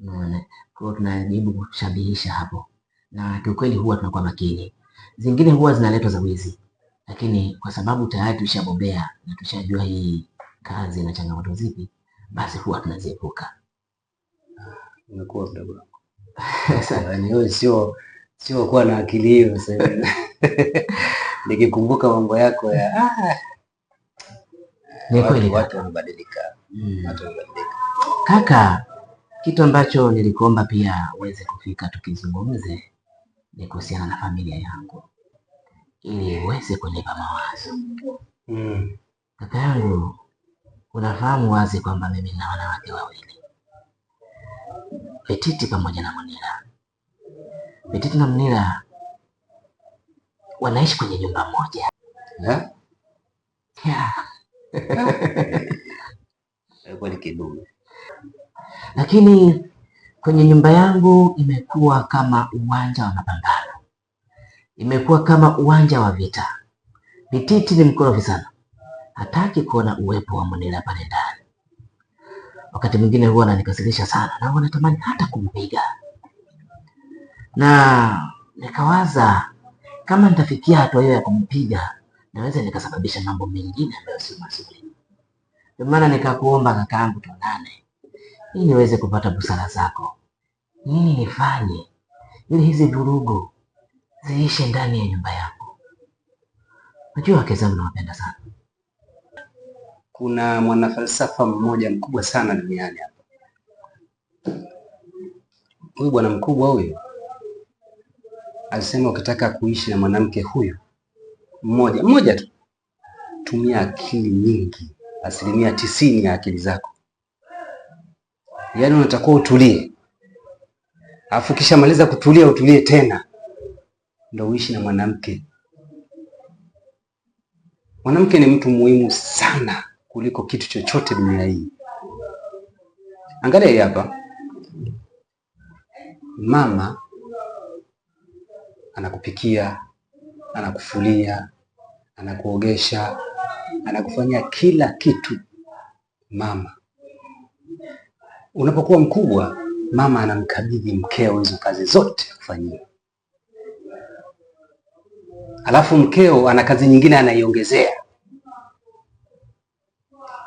Unaona? Kwa hiyo tunajaribu kushabihisha hapo, na kiukweli huwa tunakuwa makini. Zingine huwa zinaletwa za wizi, lakini kwa sababu tayari tulishabobea na tushajua hii kazi na changamoto zipi, basi huwa tunaziepuka. Umekuwa mdogo wangu. Yaani wewe sio kuwa na akili hiyo sasa hivi. Nikikumbuka mambo yako ya Ni kweli watu kaka. wamebadilika. Watu wamebadilika. Kaka, kitu ambacho nilikuomba pia uweze kufika tukizungumze ni kuhusiana na familia yangu, ili uweze kunipa mawazo. Kaka yangu, unafahamu wazi kwamba mimi nina wanawake wawili, Petiti pamoja na Munira. Petiti na Munira wanaishi kwenye nyumba moja. Eh? Yeah. Kweli kidume. Lakini kwenye nyumba yangu imekuwa kama uwanja wa mapambano, imekuwa kama uwanja wa vita. Petiti ni mkorofi sana, hataki kuona uwepo wa Munira pale ndani. Wakati mwingine huwa ananikasirisha sana na huwa natamani hata kumpiga, na nikawaza kama nitafikia hatua hiyo ya kumpiga, naweza nikasababisha mambo mengine ambayo sio mazuri. Ndio maana nikakuomba kakaangu, tuonane ili niweze kupata busara zako. Nini nifanye ili hizi vurugu ziishe ndani ya nyumba yangu? Najua wake zangu nawapenda sana. Kuna mwanafalsafa mmoja mkubwa sana duniani hapa. Huyu bwana mkubwa huyu alisema ukitaka kuishi na mwanamke huyu mmoja mmoja tu, tumia akili nyingi, 90% ya akili zako. Yaani unatakiwa utulie, alafu ukishamaliza kutulia utulie tena, ndio uishi na mwanamke. Mwanamke ni mtu muhimu sana kuliko kitu chochote dunia hii. Angalia hii hapa, mama anakupikia, anakufulia, anakuogesha, anakufanyia kila kitu mama. Unapokuwa mkubwa, mama anamkabidhi mkeo hizo kazi zote kufanyia, alafu mkeo ana kazi nyingine anaiongezea.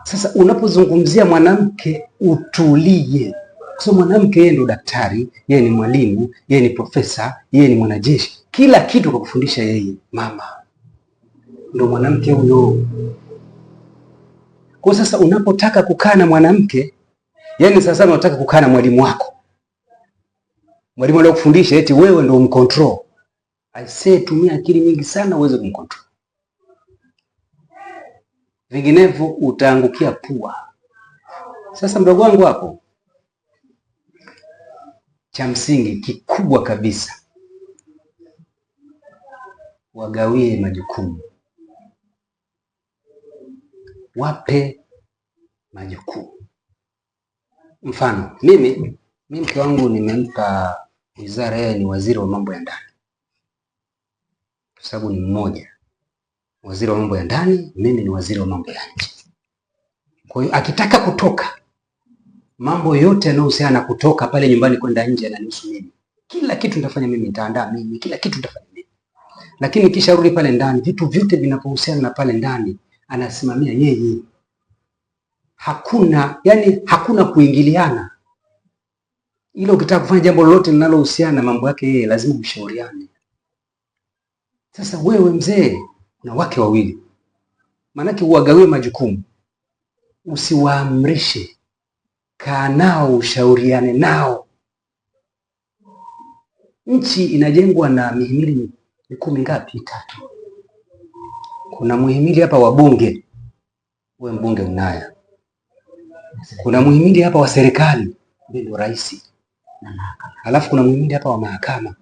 Sasa unapozungumzia mwanamke utulie, kwa sababu mwanamke yeye ndo daktari, yeye ni mwalimu, yeye ni profesa, yeye ni mwanajeshi, kila kitu kwa kufundisha yeye. Mama ndo mwanamke huyo. Kwa sasa unapotaka kukaa na mwanamke, yani sasa unataka kukaa na mwalimu wako, mwalimu aliyokufundisha eti wewe ndo umcontrol. I say tumia akili nyingi sana uweze kumcontrol, vinginevyo utaangukia pua. Sasa mdogo wangu hapo, cha msingi kikubwa kabisa, wagawie majukumu, wape majukumu. Mfano mimi mke wangu nimempa wizara, yeye ni waziri wa mambo ya ndani, kwa sababu ni mmoja, waziri wa mambo ya ndani, mimi ni waziri wa mambo ya nje. Kwa hiyo akitaka kutoka, mambo yote yanayohusiana na kutoka pale nyumbani kwenda nje yananihusu mimi. Kila kitu nitafanya mimi, nitaandaa mimi, kila kitu nitafanya mimi. Lakini kisha rudi pale ndani, vitu vyote vinavyohusiana na pale ndani anasimamia yeye. Hakuna, yani hakuna kuingiliana. Ila ukitaka kufanya jambo lolote linalohusiana na mambo yake yeye, lazima mshauriane. Sasa wewe mzee una wake wawili, maanake uwagawie majukumu, usiwaamrishe, kaa nao, ushauriane nao. Nchi inajengwa na mihimili mikuu mingapi? Mitatu. Kuna muhimili hapa wa bunge, wewe mbunge unayo. Kuna muhimili hapa wa serikali, wewe ndio rais. Alafu kuna muhimili hapa wa mahakama.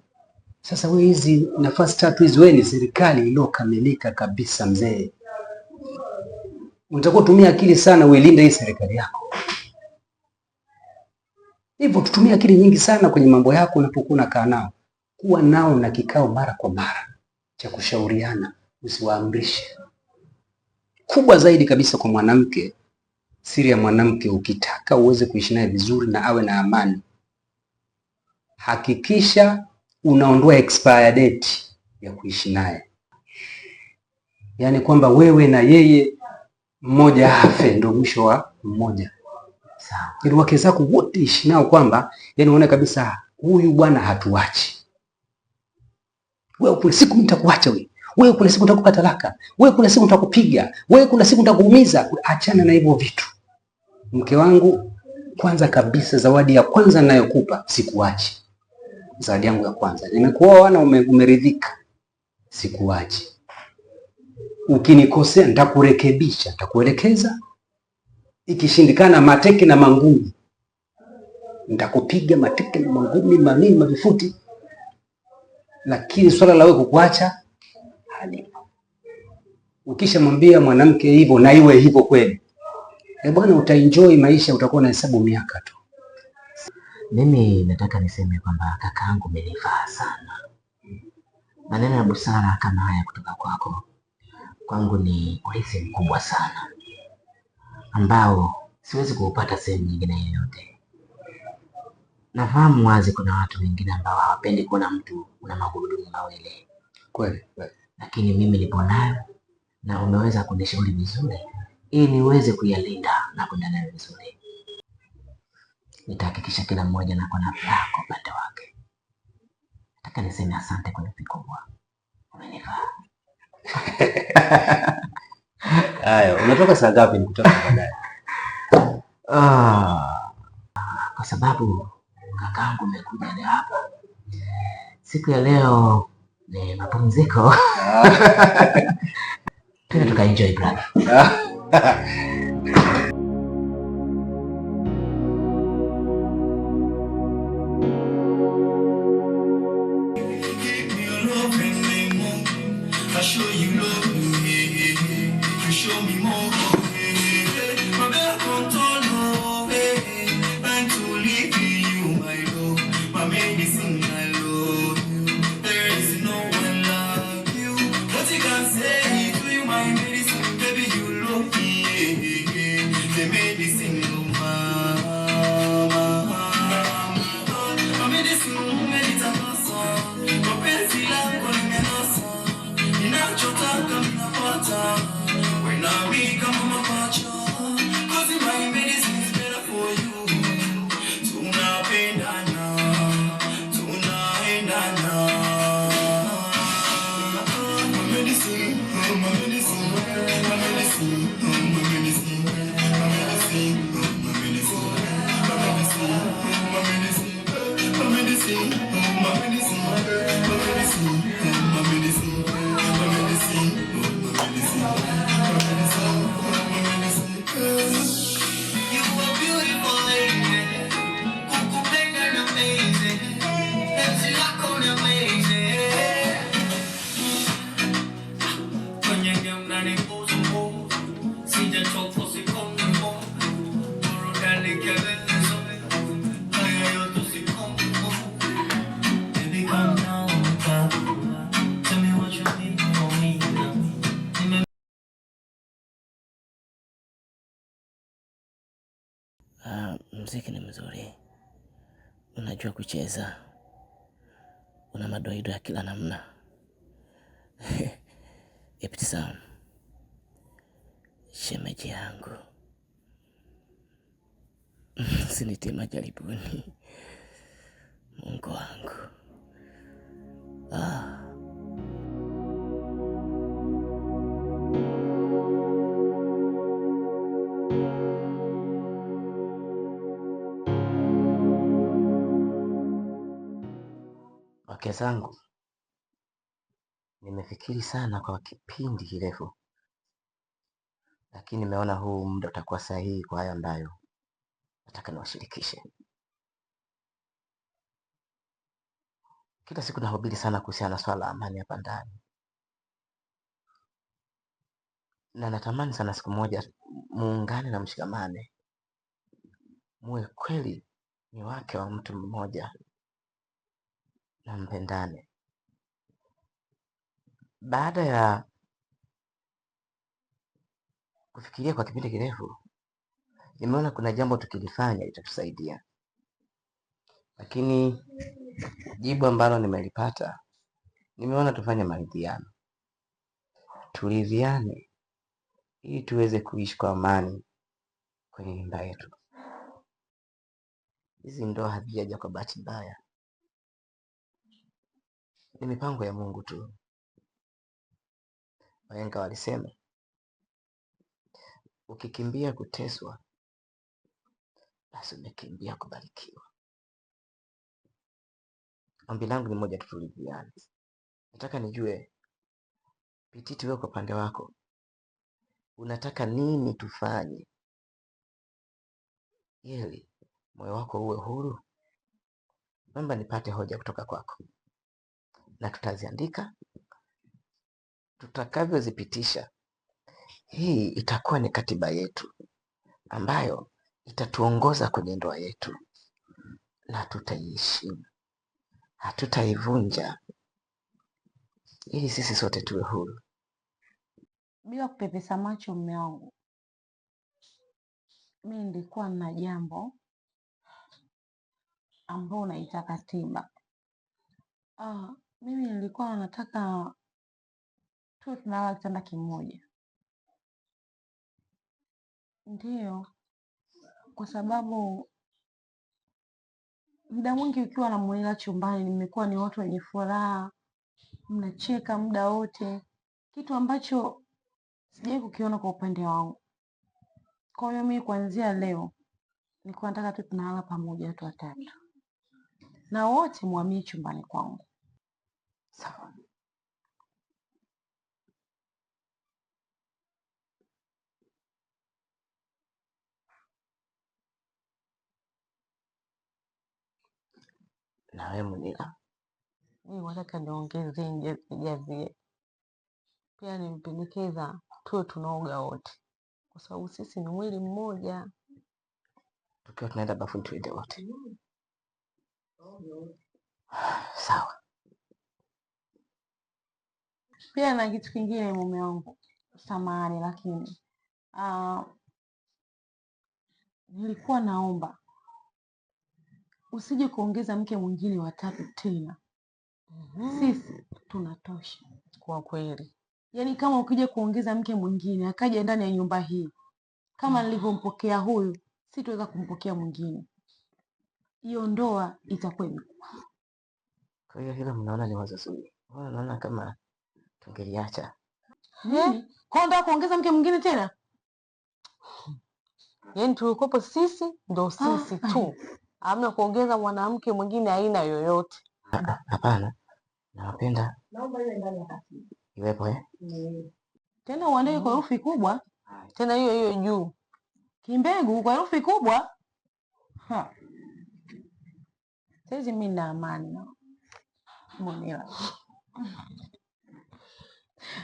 Sasa wewe hizi nafasi tatu hizi, wewe ni serikali iliyokamilika kabisa mzee. Unatakiwa kutumia akili sana uilinde hii serikali yako. Hivyo tutumie akili nyingi sana kwenye mambo yako unapokuwa unakaa nao. Kuwa nao na kikao mara kwa mara cha kushauriana, usiwaamrishe. Kubwa zaidi kabisa kwa mwanamke, siri ya mwanamke, ukitaka uweze kuishi naye vizuri na awe na amani, hakikisha unaondoa expire date ya kuishi naye, yaani kwamba wewe na yeye mmoja afe ndio mwisho wa mmoja. Sawa. Yaani wake zako wote ishi nao kwamba, yani uone kabisa huyu bwana hatuachi. Wewe kuna siku nitakuacha wewe. Wewe kuna siku nitakupa talaka. Wewe kuna siku nitakupiga. Wewe kuna siku nitakuumiza. Achana na hivyo vitu. Mke wangu, kwanza kabisa, zawadi ya kwanza ninayokupa, sikuachi. Zawadi yangu ya kwanza, nimekuoa na umeridhika, sikuachi. Ukinikosea nitakurekebisha, nitakuelekeza. Ikishindikana, mateke na mangumi, nitakupiga mateke na mangumi, manini, mavifuti, lakini swala la wewe kukuacha halipo. Ukishamwambia mwanamke hivyo na iwe hivyo kweli, eh bwana, utaenjoy maisha, utakuwa na hesabu miaka tu. Mimi nataka niseme kwamba kakaangu umenifaa sana. Maneno ya busara kama haya kutoka kwako kwangu ni urithi mkubwa sana ambao siwezi kuupata sehemu nyingine yoyote. Nafahamu wazi kuna watu wengine ambao hawapendi kuona mtu una magurudumu mawili, Kweli kweli. lakini mimi nipo nayo na umeweza kunishauri vizuri ili niweze kuyalinda na kwenda nayo vizuri. Nitahakikisha kila mmoja anakuwa na furaha kwa upande wake. Nataka niseme asante kwa herufi kubwa, umenifaa. Haya, unatoka saa ngapi? Nikutane baadaye. Ah, kwa sababu kakaangu umekuja leo hapa, siku ya leo ni mapumziko, twende tukaenjoy brother. Give me your love and me more. I show you love, yeah, yeah. You show me more, yeah, yeah. My bell control, love, yeah. And to leave you, my love, my medicine, I love you. There is no one like you. What you can say to you, my medicine, baby, you love me, yeah, yeah, yeah. The medicine, oh, mama. My medicine, umenitakasa. Mapenzi lako limenasa, ninachotaka ninapata. Wewe nami kama mapacha, 'cause my medicine is better for you. Tunapendana, tunaendana. My medicine, my medicine, my medicine, my medicine, my medicine, my medicine, my medicine, my medicine, my medicine, my medicine, my medicine, my medicine, my medicine, my medicine, my medicine, my medicine. You are beautiful lady, kukupenda ni amazing, penzi lako ni amazing. Kwenye game unanipuzu, sijachoka sikongo, burudani kelelezo, haya yote sikongo. Baby come down, tell me what you need from me. Nime Mziki ni mzuri, unajua kucheza, una madoido ya kila namna. Ibtisam, shemeji yangu, usinitie majaribuni, Mungu wangu. Ah. Wake zangu, nimefikiri sana kwa kipindi kirefu, lakini nimeona huu muda utakuwa sahihi kwa haya ambayo nataka niwashirikishe. Kila siku nahubiri sana kuhusiana na swala la amani hapa ndani, na natamani sana siku moja muungane na mshikamane, muwe kweli ni wake wa mtu mmoja na mpendane. Baada ya kufikiria kwa kipindi kirefu, nimeona kuna jambo tukilifanya litatusaidia, lakini jibu ambalo nimelipata, nimeona tufanye maridhiano, turidhiane ili tuweze kuishi kwa amani kwenye nyumba yetu. Hizi ndoa hazijaja kwa bahati mbaya, ni mipango ya Mungu tu. Wahenga walisema ukikimbia kuteswa, basi umekimbia kubarikiwa. Ombi langu ni moja tu, turidhiane. Nataka nijue, Pititi, wewe kwa upande wako unataka nini tufanye ili moyo wako uwe huru? Naomba nipate hoja kutoka kwako, na tutaziandika tutakavyozipitisha. Hii itakuwa ni katiba yetu ambayo itatuongoza kwenye ndoa yetu, na tutaiheshimu, hatutaivunja, ili sisi sote tuwe huru. Bila kupepesa macho, mume wangu, mi nilikuwa na jambo ambao unaitaka tiba. Mimi nilikuwa nataka tuwe tunalala kitanda kimoja, ndiyo, kwa sababu muda mwingi ukiwa na Munira chumbani, nimekuwa ni watu wenye furaha, mnacheka muda wote, kitu ambacho sijawahi kukiona kwa upande wangu. Kwa hiyo mimi kuanzia leo nilikuwa nataka tu tunalala pamoja watu watatu, na wote muhamie chumbani kwangu. Sawa. Na wewe Munira? Mimi nataka niongezee nijazie. Pia nimpendekeza tuwe tunaoga wote, kwa sababu sisi ni mwili mmoja. Tukiwa tunaenda bafuni tuende wote. Sawa. Pia na kitu kingine, mume wangu, samahani, lakini nilikuwa naomba usije kuongeza mke mwingine watatu tena. Sisi tunatosha Kwa kweli. Yaani kama ukija kuongeza mke mwingine akaja ndani ya nyumba hii, kama nilivyompokea huyu, sitoweza kumpokea mwingine. Hiyo ndoa itakuwa imekufa. Kwa hiyo hilo mnaona ni wazo zuri? Mbona naona kama tungeliacha. Nini? Kwa ndoa kuongeza mke mwingine tena? Yaani tulikopo sisi ndo sisi tu, hamna kuongeza mwanamke mwingine aina yoyote. Hapana, nawapenda. Naomba iwe ndani ya katiba. Iwepo eh? Tena uandike kwa herufi kubwa, Tena hiyo hiyo juu. kimbegu kwa herufi kubwa. Ha. Saizi mimi nina amani na Munira.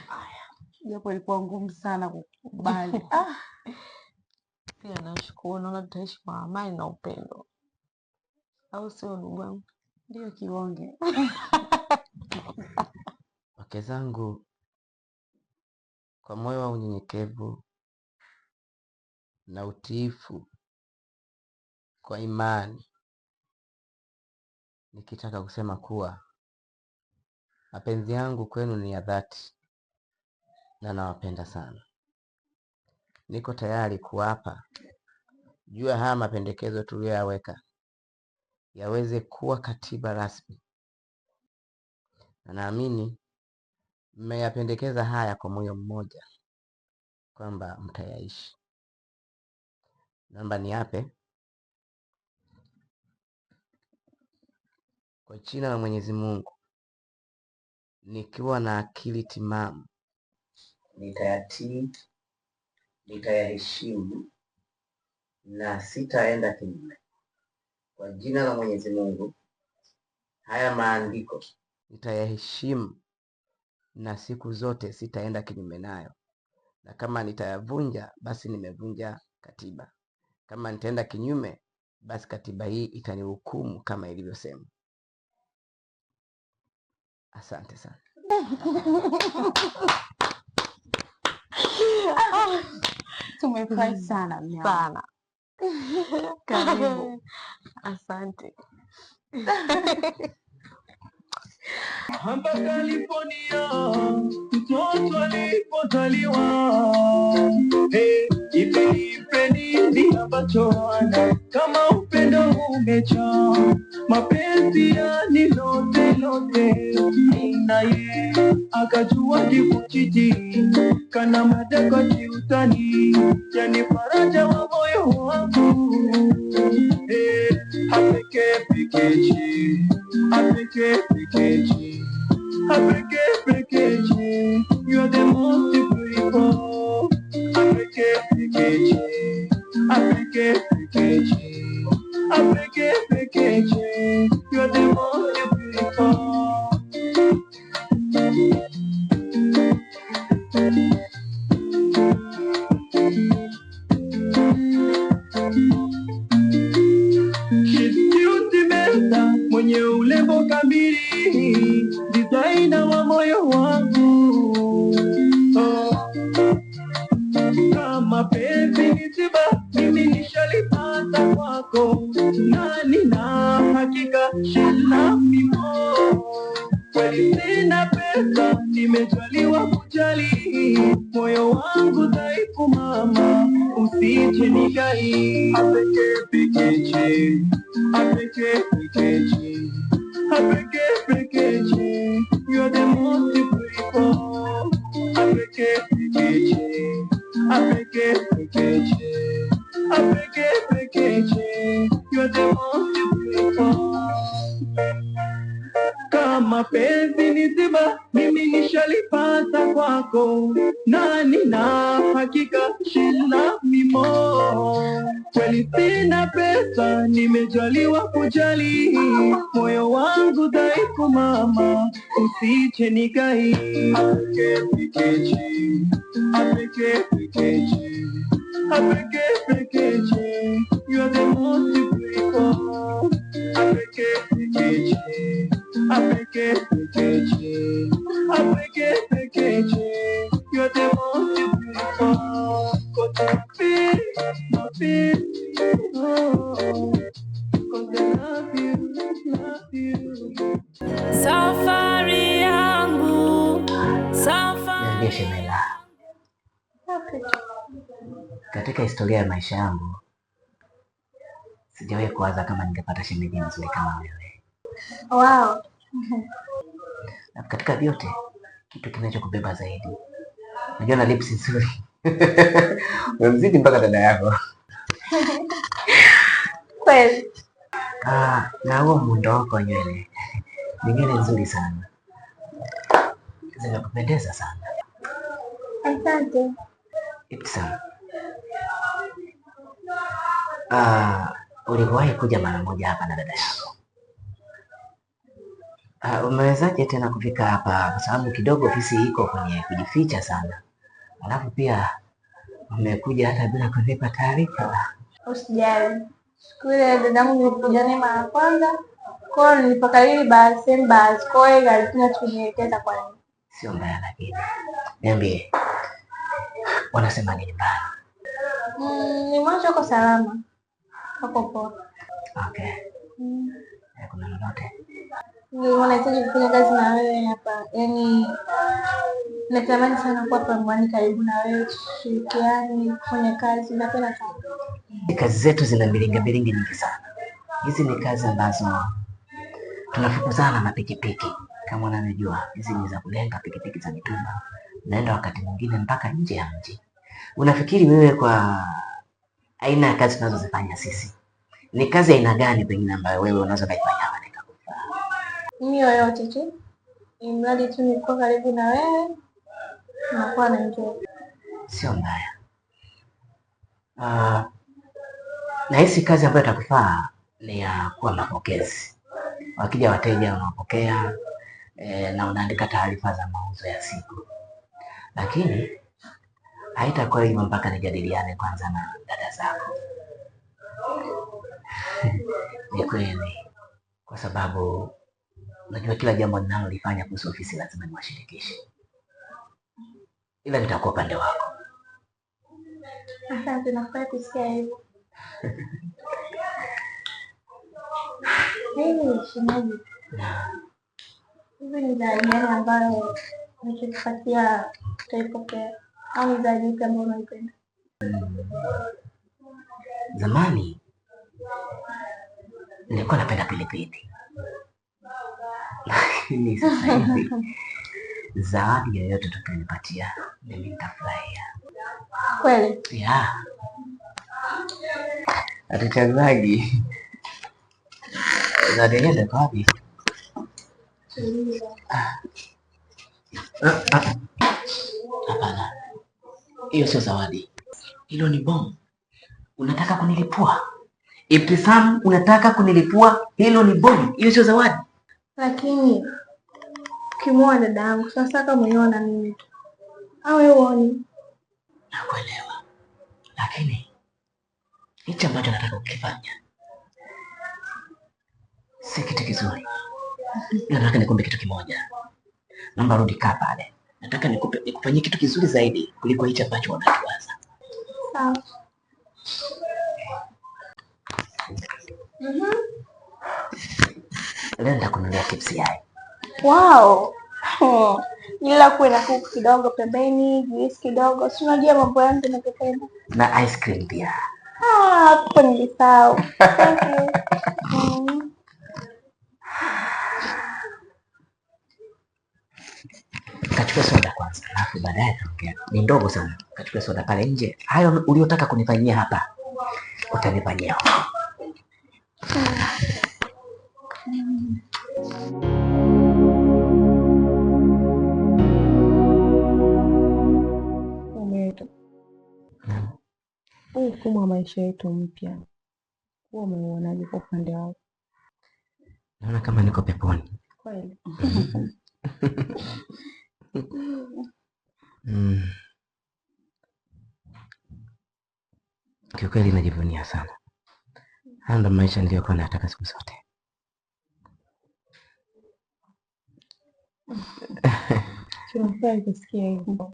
Aya, japo ilikuwa ngumu sana kukubali. Pia nashukuru, naona tutaishi kwa amani na upendo, au sio ndugu wangu? Ndio kibonge. Wake zangu, kwa moyo wa unyenyekevu na utiifu kwa imani, nikitaka kusema kuwa mapenzi yangu kwenu ni ya dhati na nawapenda sana. Niko tayari kuwapa juu ya haya mapendekezo tuliyoyaweka yaweze kuwa katiba rasmi, na naamini mmeyapendekeza haya kwa moyo mmoja kwamba mtayaishi. Naomba niape kwa jina la Mwenyezi Mungu Nikiwa na akili timamu nitayatii, nitayaheshimu na sitaenda kinyume. Kwa jina la Mwenyezi Mungu, haya maandiko nitayaheshimu na siku zote sitaenda kinyume nayo, na kama nitayavunja, basi nimevunja katiba. Kama nitaenda kinyume, basi katiba hii itanihukumu kama ilivyosema. Asante sana. Tumefurahi sana mme wangu. Sana. Karibu. Asante. Hapa California, mtoto alipozaliwa, hey, ipe ipe nini ambacho ana kama upendo umejaa, mapenzi yani lote lote, naye akajua kifuchiji kana madeko jiutani, yani faraja wa moyo wangu, hey, apeke pekechi apeke pekechi apeke pekechi, you are the most beautiful. Apeke pekechi apeke pekechi apeke pekechi, you are the most beautiful. She's cute meza mwenye urembo kamili, designer wa moyo wangu. Oh, kama penzi ni tiba, mimi nishalipata kwako, na nina hakika she love me more. Kweli sina pesa, nimejaliwa kujali, moyo wangu dhaifu mama, usije nikai. Apeke pekeche, apeke pekeche, apeke pekeche, you are the most beautiful. Apeke pekeche, apeke pekeche, apeke pekeche, you are the most beautiful. Kama penzi ni tiba, mimi nishalipata kwako, na nina hakika she love me more. Kweli sina pesa, nimejaliwa kujali, moyo wangu dhaifu mama, usije nikai. Apeke pekeche, apeke pekeche, apeke pekeche, you are the most beautiful. Apeke pekeche, apeke pekeche, apeke pekeche, you are the most beautiful. 'Cause I feel, I feel, oh, 'cause I love you, love you. Safari yangu, safari Niambie Shemela, katika historia ya maisha yangu sijawahi kuwaza kama ningepata shemeji mzuri kama wewe. Wow. Na katika vyote, kitu kinachokubeba zaidi, najua na lips nzuri umemzidi mpaka dada yako. Kweli. Ah, na huo muundo wako wa nywele ni nywele nzuri sana, zinakupendeza sana. Asante. Ibtisam, ah, uliwahi kuja mara moja hapa na dada yako. Ah, umewezaje tena kufika hapa? Kwa sababu kidogo ofisi iko kwenye kujificha sana, alafu pia umekuja hata bila kunipa taarifa. Usijali. Siku ile dadangu nilikuja naye mara ya kwanza, kwa hiyo nilipakariri basi same basi, kwa hiyo alikuja kunielekeza kwa nini. Sio mbaya, lakini niambie, wanasema nini mbaya? Ni mwanzo uko salama. Wako poa. Okay. Kuna lolote? Nilikuwa nahitaji kufanya kazi na wewe hapa. Yaani natamani sana kuwa pambani karibu na wewe, tushirikiane kufanya kazi. Napenda sana. Kazi zetu zina milinga milingi nyingi sana. Hizi ni kazi ambazo tunafukuzana na pikipiki kama unavyojua, hizi ni za kulenga pikipiki za mitumba, naenda wakati mwingine mpaka nje ya mji. Unafikiri wewe kwa aina ya kazi tunazozifanya sisi ni kazi aina gani pengine ambayo wewe unaweza ukaifanya hapa na ikakufaa? Mimi yoyote tu. Imradi tu nikuwa karibu na wewe, nakuwa na enjoy. Sio mbaya. Nahisi kazi ambayo itakufaa ni ya kuwa mapokezi. Wakija wateja unawapokea na unaandika taarifa za mauzo ya siku, lakini haitakuwa hivyo mpaka nijadiliane kwanza na dada zako. Ni kweli, kwa sababu unajua kila jambo ninalolifanya kuhusu ofisi lazima niwashirikishe, ila nitakuwa upande wako. Asante, nafurahi kusikia hivyo. Mimi shemeji, hivi ni zawadi gani ambayo nikikupatia utaipokea au ni zawadi ipi ambayo unaipenda? Zamani nilikuwa napenda pilipili, lakini sasa hivi zawadi yoyote utakayonipatia mimi nitafurahia. Kweli? Yeah. Hatuchagagi. Zawadi yenyewe iko wapi? Hapana, hiyo sio zawadi, hilo ni bomu. Unataka kunilipua Ibtisam? Unataka kunilipua? Hilo ni bomu, hiyo sio zawadi. Lakini ukimwoa dada yangu sasa, kama mwenyewe na mimi tu, au wewe huoni? Nakuelewa, lakini hichi ambacho nataka kukifanya si kitu kizuri. Nataka nikuombe kitu kimoja, naomba rudi, kaa pale. Nataka nikufanyie kitu kizuri zaidi kuliko hichi ambacho unakiwaza. Sawa. Leo nitakununulia chips yai. Wow. Ila kuwe na kuku kidogo pembeni, juisi kidogo, si unajua mambo yangu nakupenda. Na ice cream pia. Ah, hapo nilisahau. Thank you. Kachukua soda kwanza, alafu baadaye tuongea. Ni ndogo sana. Kachukua soda pale nje. Hayo uliotaka kunifanyia hapa utanifanyia huko. Mume wetu, huu mfumo wa maisha yetu mpya huwa umeuonaje kwa upande wako? Naona kama niko peponi. Kweli? Kiukweli najivunia sana. Haya ndo maisha niliyokuwa nayataka siku zote. Tunafurahi kusikia hivyo.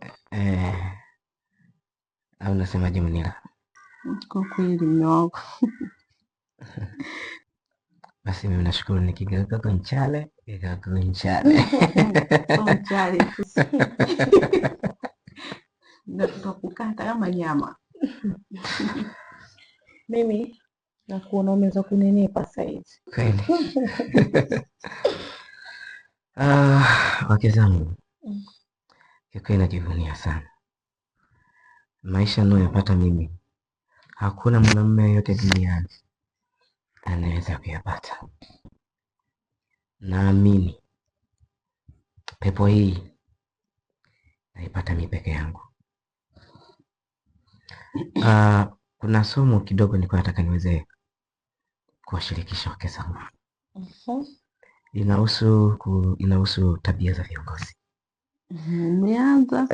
Au unasemaje Munira? Kwa kweli mume wangu. Basi mimi nashukuru nikigeuka kunchale, geuka kunchale. Mchale tu. Na tutakukata kama nyama. Mimi nakuona umeweza kunenepa saizi. Kweli. Wake zangu, kiukweli najivunia sana maisha ninayoyapata mimi. Hakuna mwanamume yeyote duniani anaweza kuyapata. Naamini pepo hii naipata mimi peke yangu. Kuna somo kidogo nilikuwa nataka niweze kuwashirikisha wake zangu. Inahusu tabia za viongozi. Umeanza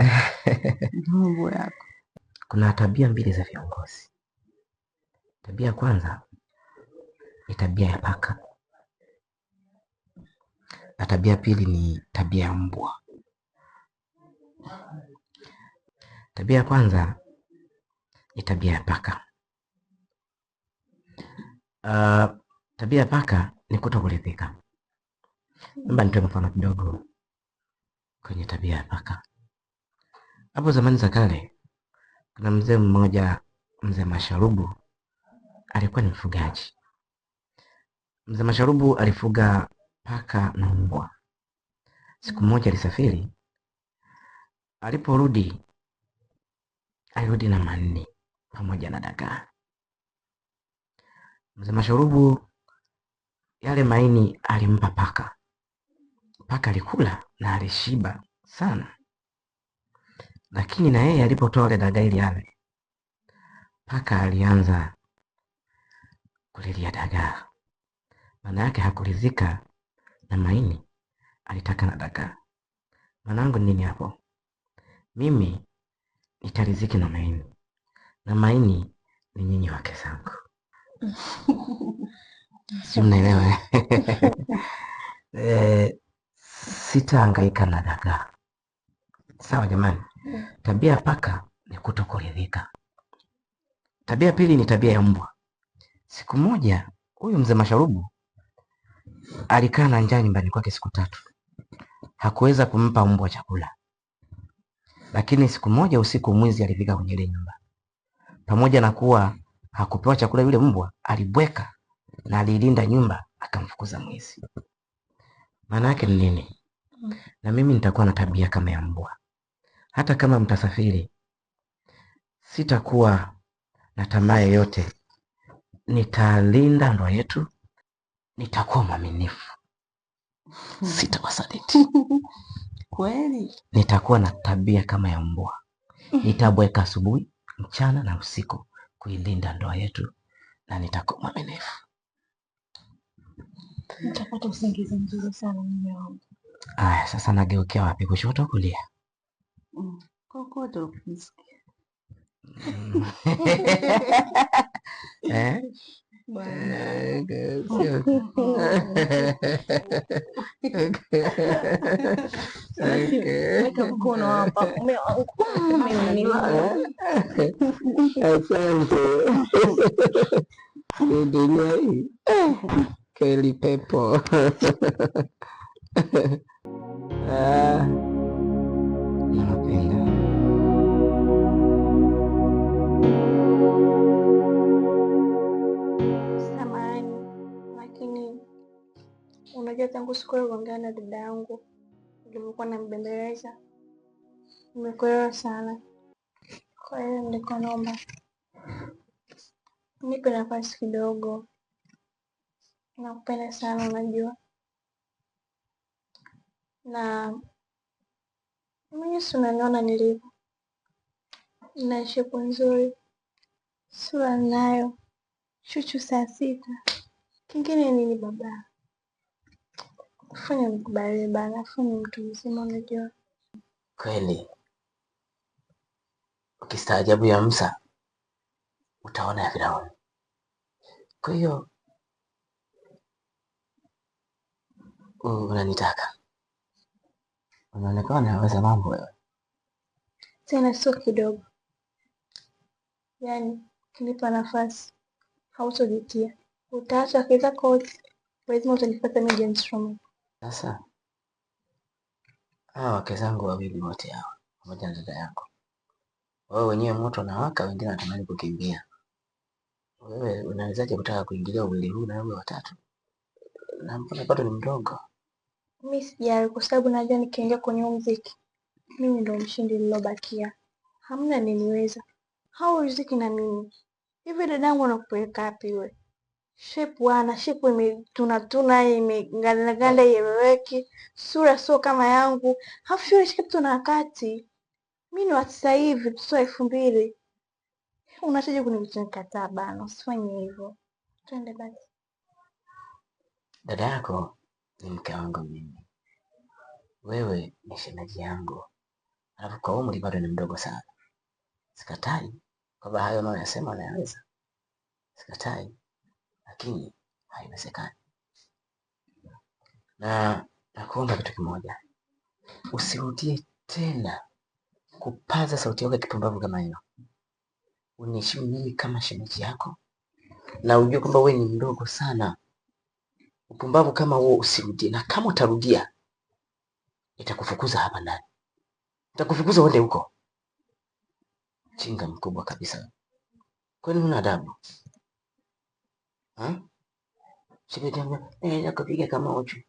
mambo yako. Kuna tabia mbili za viongozi. Tabia ya kwanza ni tabia ya paka, na tabia pili ni tabia ya mbwa. Tabia ya kwanza ni tabia ya paka. Tabia ya paka ni kutokuridhika. Naomba nitoe mfano kidogo kwenye tabia ya paka. Hapo zamani za kale, kuna mzee mmoja, mzee Masharubu, alikuwa ni mfugaji. Mzee Masharubu alifuga paka na mbwa. Siku moja alisafiri, aliporudi alirudi na manne pamoja na dagaa. Mzee Masharubu yale maini alimpa paka. Paka alikula na alishiba sana, lakini na yeye alipotoa wale dagaa ili ale, paka alianza kulilia dagaa. Maana yake hakuridhika na maini, alitaka na dagaa. Mwanangu, nini hapo? Mimi nitariziki na maini, na maini ni nyinyi wake zangu. Si mnaelewa? Sitahangaika na dagaa. Sawa jamani. Tabia ya paka ni kutokuridhika. Tabia pili ni tabia ya mbwa. Siku moja huyu mzee Masharubu alikaa na njaa nyumbani kwake siku 3. Hakuweza kumpa mbwa chakula. Lakini siku moja usiku mwizi alifika kwenye ile nyumba. Pamoja na kuwa hakupewa chakula, yule mbwa alibweka na alilinda nyumba akamfukuza mwizi. Maana yake ni nini? Na mimi nitakuwa na tabia kama ya mbwa. Hata kama mtasafiri, sitakuwa na tamaa yoyote. Nitalinda ndoa yetu, nitakuwa mwaminifu, sitawasaliti. Kweli? Nitakuwa na tabia kama ya mbwa. Nitabweka asubuhi, mchana na usiku kuilinda ndoa yetu, na nitakuwa mwaminifu. Nitapata usingizi mzuri sana mume wangu. Aya, sasa nageukia wapi? Kushoto kulia? Kokote ukisikia. Eh? Weka mkono hapa mume wangu. Asante. Dunia hii kweli pepo. Nawapenda. Samahani, lakini unajua tangu siku ile uliongea na dada yangu ulivyokuwa nambembeleza, nimekuelewa sana. Kwa hiyo nilikuwa naomba nipe nafasi kidogo. Nakupenda sana unajua, na mimi si unaniona nilivyo, nina shepu nzuri, sura ninayo, chuchu 6:00. Kingine nini baba? Fanya nikubalie bana, fanya mtu mzima unajua. Kweli ukistaajabu ya Musa utaona ya Firauni. Kwa hiyo unanitaka, unaonekana unaweza mambo wewe. Tena sio kidogo, yaani ukinipa nafasi hautojutia, utaacha akili zako wote, lazima utanipata mimi James Roman. Sasa hawa wake zangu wawili wote hawa pamoja na dada yako, wewe wenyewe moto unawaka, wengine wanatamani kukimbia. Wewe unawezaje kutaka kuingilia uwili huu na wewe watatu? Na mbona bado ni mdogo? Mimi sijali kwa sababu najua nikiingia kwenye huu muziki mimi ndo mshindi nilobakia. Hamna niniweza. Hauriziki na mimi. Hivi dadangu anakupeleka wapi wewe? Shape wana, shape imetunatuna, imegandaganda, ieleweki, sura sio kama yangu. Halafu yule shape tuna wakati. Mimi ni wa sasa hivi, mtoto wa 2000. Unahitaji kunikataa bana, usifanye hivyo. Twende basi. Dada yako ni mke wangu mimi. Wewe ni shemeji yangu. Alafu kwa umri bado ni mdogo sana. Sikatai kwamba hayo unayosema unayaweza. Sikatai, lakini haiwezekani. Na nakuomba kitu kimoja. Usirudie tena kupaza sauti yako ya kipumbavu kama hiyo. Uniheshimu mimi kama shemeji yako, na ujue kwamba wewe ni mdogo sana. Upumbavu kama huo usirudie, na kama utarudia nitakufukuza hapa ndani. Nitakufukuza uende huko. Chinga mkubwa kabisa. Kwani huna adabu? Ha? Shemeji yangu, nakupiga kama uchu.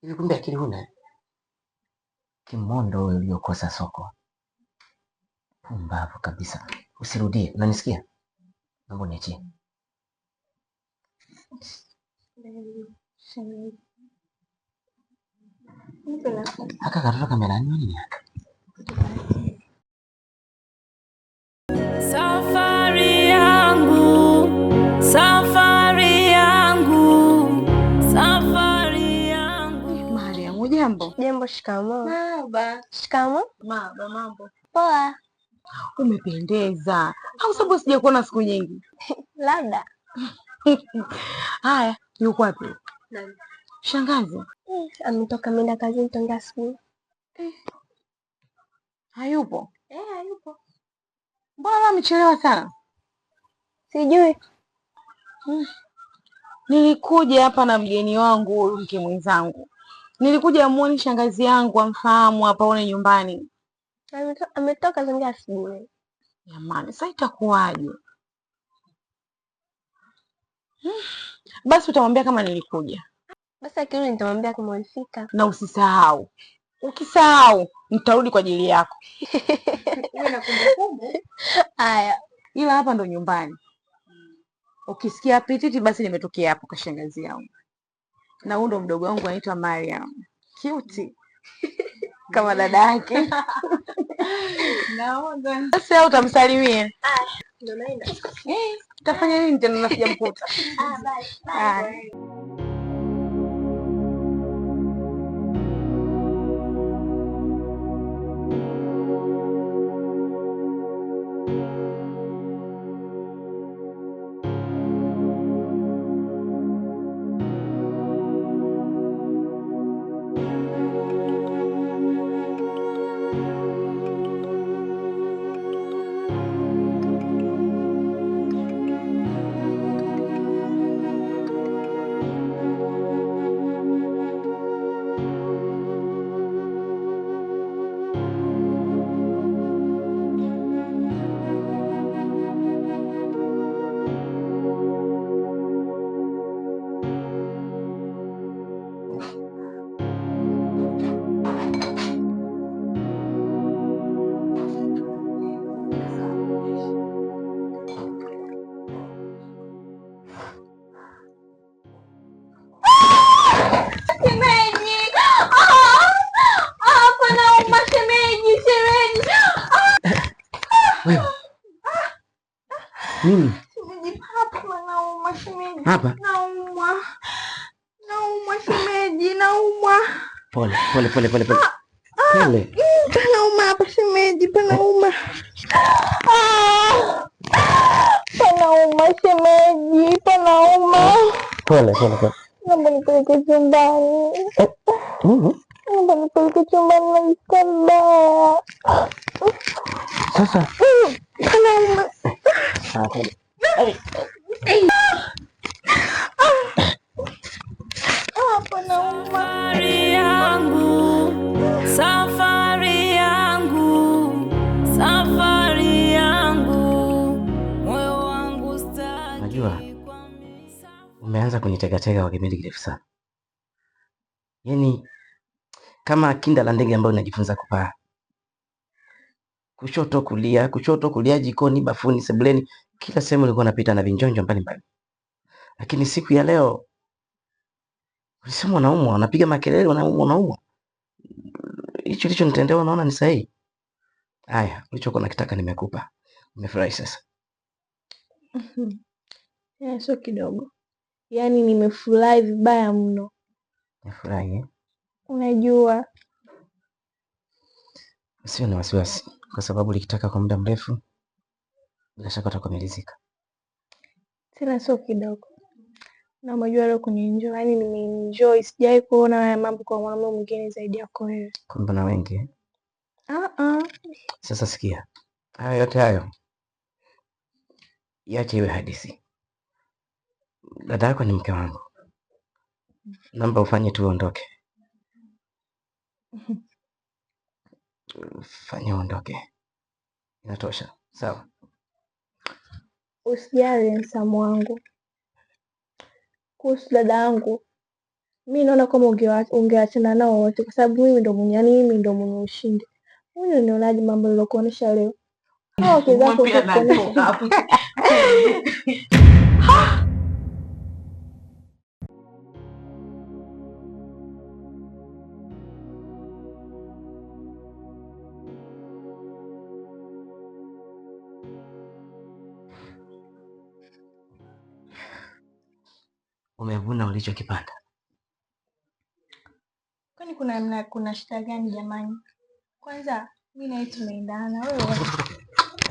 Hivi kumbe akili huna? Kimondo wewe uliokosa soko. Pumbavu kabisa. Usirudie, unanisikia? Naomba uniachie. Shemeji. Nipe nafasi. Haka katoto kamelaniwa nini haka? Safari yangu, safari yangu, safari yangu. Mariam, hujambo? Jambo. Shikamoo. Baba. Shikamoo. Maba, mambo. Poa. Umependeza. Au sababu sijakuona siku nyingi? Labda. Haya, yuko wapi? Nani? Shangazi. Ametoka ameenda kazini tangia asubuhi. Hayupo. Eh, hayupo. Mbona leo amechelewa sana? Sijui. Nilikuja hapa na mgeni wangu huyu mke mwenzangu. Nilikuja amuone shangazi yangu amfahamu hapa aone nyumbani. Ametoka tangia asubuhi. Jamani, sasa itakuwaje? Basi utamwambia kama nilikuja. Basi akirudi nitamwambia kama ulifika. Na usisahau. Ukisahau nitarudi kwa ajili yako. Uwe na kumbukumbu. Haya. Ila hapa ndo nyumbani. Ukisikia pititi basi nimetokea hapo kwa shangazi yangu. Na huyu ndo mdogo wangu anaitwa Mariam. Cute. Kama dada yake. Naona. Sasa utamsalimia. Ndio naenda. Eh, utafanya nini tena na sijamkuta? Ah, bye. Haya. Shemeji! Ah! Ah, panauma shemeji, shemeji. Wewe. Nini? Shemeji, hapa panauma shemeji. Hapa? Naumwa. Naumwa shemeji, naumwa. Pole, pole, pole, pole, pole. Pole. Panauma hapa shemeji, panauma. Ah! Panauma shemeji, panauma. Pole, pole, pole. Naomba nipeleke chumbani. Nini? Naomba nipeleke chumbani, najisikia vibaya. Sasa. Panauma. Ah, pole. Ah, panauma. Safari yangu, safari yangu, safari yangu, moyo wangu staki Najua umeanza kunitegatega kwa kipindi kirefu sana. Yaani kama kinda la ndege ambayo unajifunza kupaa. Kushoto kulia, kushoto kulia, jikoni, bafuni, sebuleni, kila sehemu ulikuwa unapita na vinjonjo mbalimbali. Lakini siku ya leo ulisema unaumwa, unapiga makelele, unaumwa, unaumwa. Hicho ulichonitendea unaona ni sahihi? Haya, ulichokuwa unakitaka nimekupa. Umefurahi sasa? Sio kidogo. Yaani nimefurahi vibaya mno. Umefurahi eh? Unajua. Usiwe na wasiwasi kwa sababu ulikitaka kwa muda mrefu, bila shaka utakuwa umeridhika. Tena sio kidogo. Na unajua leo kunienjoy, yaani nimeenjoy, sijawahi kuona haya mambo kwa mwanaume mwingine zaidi yako wewe. Kumbe na wengi eh? Ah ah. Sasa sikia, hayo yote hayo iache iwe hadithi. Dada yako ni mke wangu, naomba ufanye tu uondoke, fanya uondoke, inatosha. Sawa? Usijali msamu wangu. Kuhusu dada yangu, mi naona kama ungeachana nao wote kwa sababu mimi ndo mwenye, yani mimi ndo mwenye ushindi. Wewe unionaje mambo nilokuonesha leo? Hao wake zako Pia kuonesha. natoka hapo. Umevuna ulichokipanda. Kwani kuna shida gani jamani? Kwanza mimi na yeye tumeendana. Wewe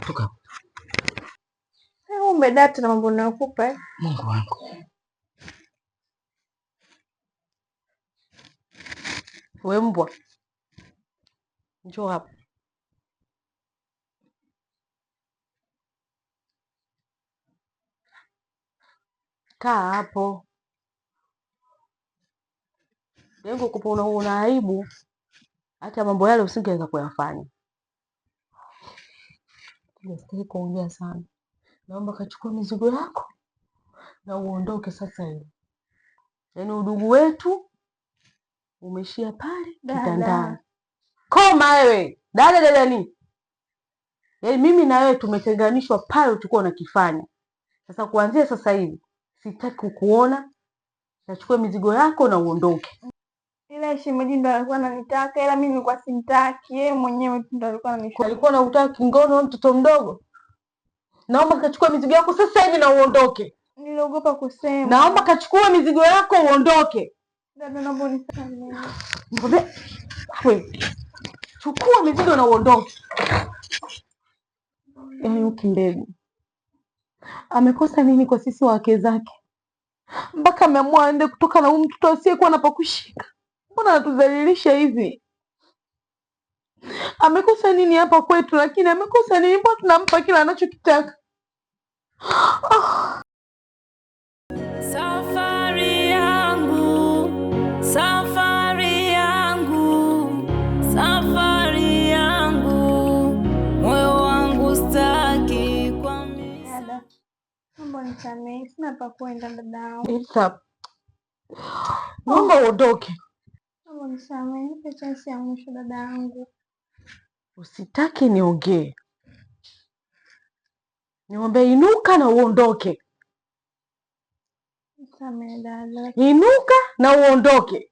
Toka. wewe umedata na mambo nayokupa eh? Mungu wangu. We mbwa, njoo hapa. Kaa hapo. Lengo kupa una aibu, hata mambo yale usingeweza kuyafanya. Sitaki kuongea sana. Naomba kachukua mizigo yako na uondoke sasa hivi. Yaani udugu wetu umeishia pale kitandani. Dada, Koma wewe dada, dada ni yaani mimi na wewe tumetenganishwa pale ulikuwa unakifanya. Sasa kuanzia sasa hivi sitaki kukuona, nachukua mizigo yako na uondoke. ila shemeji ndo alikuwa ananitaka, ila mimi nilikuwa simtaki. Yeye mwenyewe tu ndo alikuwa ananishauri. Alikuwa anakutaka kingono wewe mtoto mdogo. Naomba kachukua mizigo yako sasa hivi na uondoke. Niliogopa kusema. Naomba kachukua mizigo yako uondoke. Dada, naomba unisamehe. Nikwambia, wewe chukua mizigo na uondoke. Yaani huyu kimbegu amekosa nini kwa sisi wake zake mpaka ameamua aende kutoka na huyu mtoto asiyekuwa na pa kushika? Mbona anatudhalilisha hivi? Amekosa nini hapa kwetu? Lakini amekosa nini? Mbona tunampa kila anachokitaka? Safari yangu, safari yangu, safari yangu, moyo wangu staki kwa Dada, naomba unisamehe, sina pa kwenda dadangu. Elsa, naomba uondoke. Naomba unisamehe, nipe chance ya mwisho dadangu. Usitaki niongee, niombe inuka na uondoke. Nisamehe dada. Inuka na uondoke.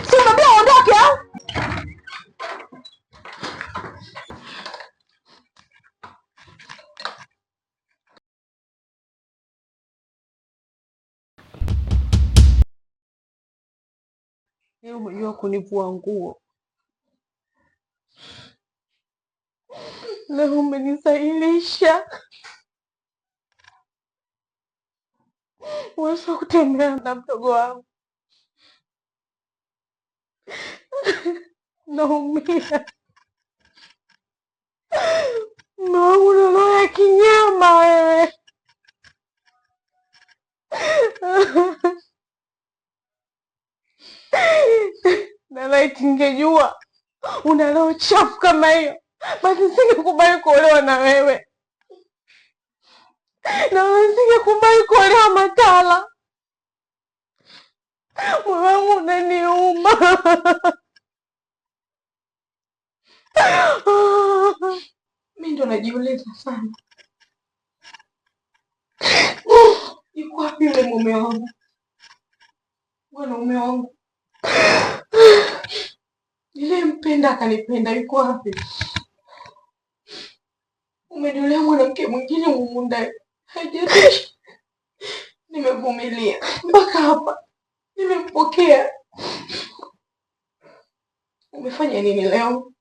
Si unaambia uondoke au? Yeye umejua kunivua nguo, leo umenisailisha uwezo wa kutembea na mdogo wangu. Naumia, mume wangu na roho ya kinyama wewe. Na laiti ningejua una roho chafu kama hiyo, basi singekubali kuolewa na wewe, na wewe singekubali kuolewa Matala. Moyo wangu unaniuma. Mi ndo najiuliza sana, yuko wapi yule mume wangu, mwanaume wangu niliyempenda akanipenda, yuko wapi? Umeniolea mwanamke mwingine humu ndani, haijalishi, nimevumilia mpaka hapa, nimempokea. Umefanya nini leo?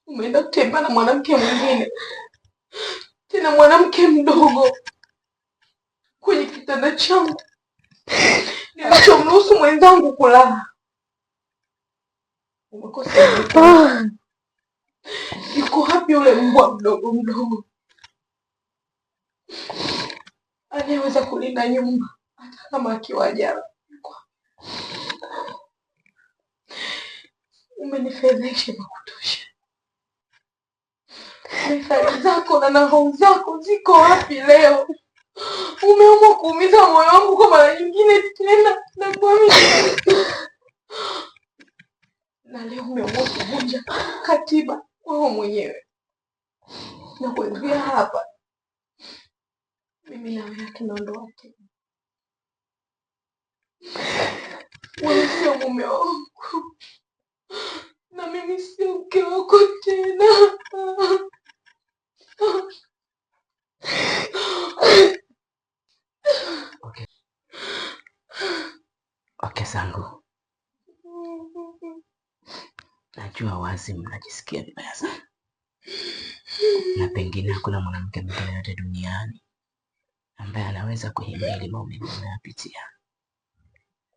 Umeenda kutembea na mwanamke mwingine, tena mwanamke mdogo, kwenye kitanda changu nilichomruhusu mwenzangu kulala. Umekosa nini? Yuko wapi yule mbwa mdogo mdogo anayeweza kulinda nyumba hata kama akiwa ajala? Yuko wapi? Umenifedhesha vya kutosha. Methali zako na nahau zako ziko wapi leo? Umeamua kuumiza moyo wangu kwa mara nyingine tena na kuamini, na leo umeamua kuvunja katiba wewe mwenyewe, na kuanzia hapa Mimi na wewe hatuna ndoa tena. Wewe sio mume wangu na mimi sio mke wako tena. Okay. Okay, zangu, najua wazi mnajisikia vibaya sana, na pengine hakuna mwanamke mwingine yote duniani ambaye anaweza kuhimili maumivu unayopitia.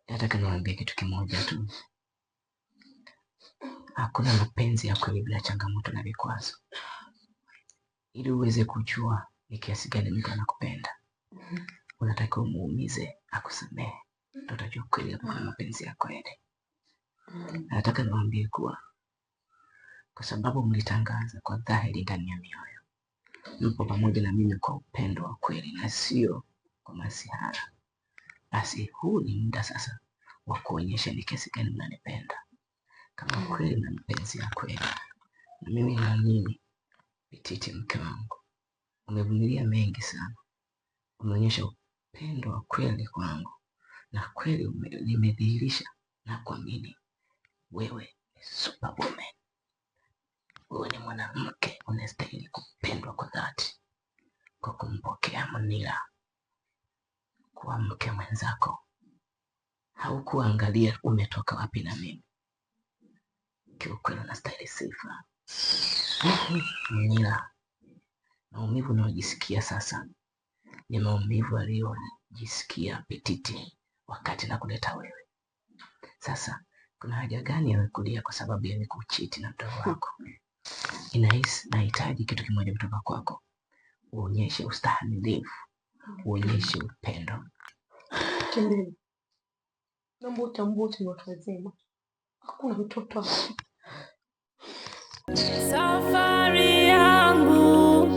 Nataka niwaambie kitu kimoja tu, hakuna mapenzi ya kweli bila changamoto na vikwazo. Ili uweze kujua ni kiasi gani mtu anakupenda, unatakiwa umuumize, akusamehe, ndio utajua kweli kama kuna mapenzi ya kweli. Nataka niwaambie kuwa kwa sababu mlitangaza kwa dhahiri ndani ya mioyo, mpo pamoja na mimi kwa upendo wa kweli na sio kwa masihara, basi huu ni muda sasa wa kuonyesha ni kiasi gani mnanipenda. Kama kweli mna mapenzi ya kweli, na mimi naamini Bititi, mke wangu, umevumilia mengi sana, umeonyesha upendo wa kweli kwangu, na kweli nimedhihirisha na kuamini wewe ni superwoman. Wewe ni mwanamke unastahili kupendwa kwa dhati, kwa kumpokea Munira kuwa mke mwenzako. Haukuangalia umetoka wapi na mimi. Kiukweli unastahili sifa. Munira, maumivu unayojisikia sasa ni maumivu aliyojisikia Petiti wakati na kuleta wewe. Sasa kuna haja gani ya kulia kwa sababu ya kuchiti na mdogo wako? Inahisi nahitaji kitu kimoja kutoka kwako, uonyeshe ustahimilivu, uonyeshe upendo. Kimbele, naomba utambue wote ni watu wazima, hakuna mtoto hapa. Safari yangu,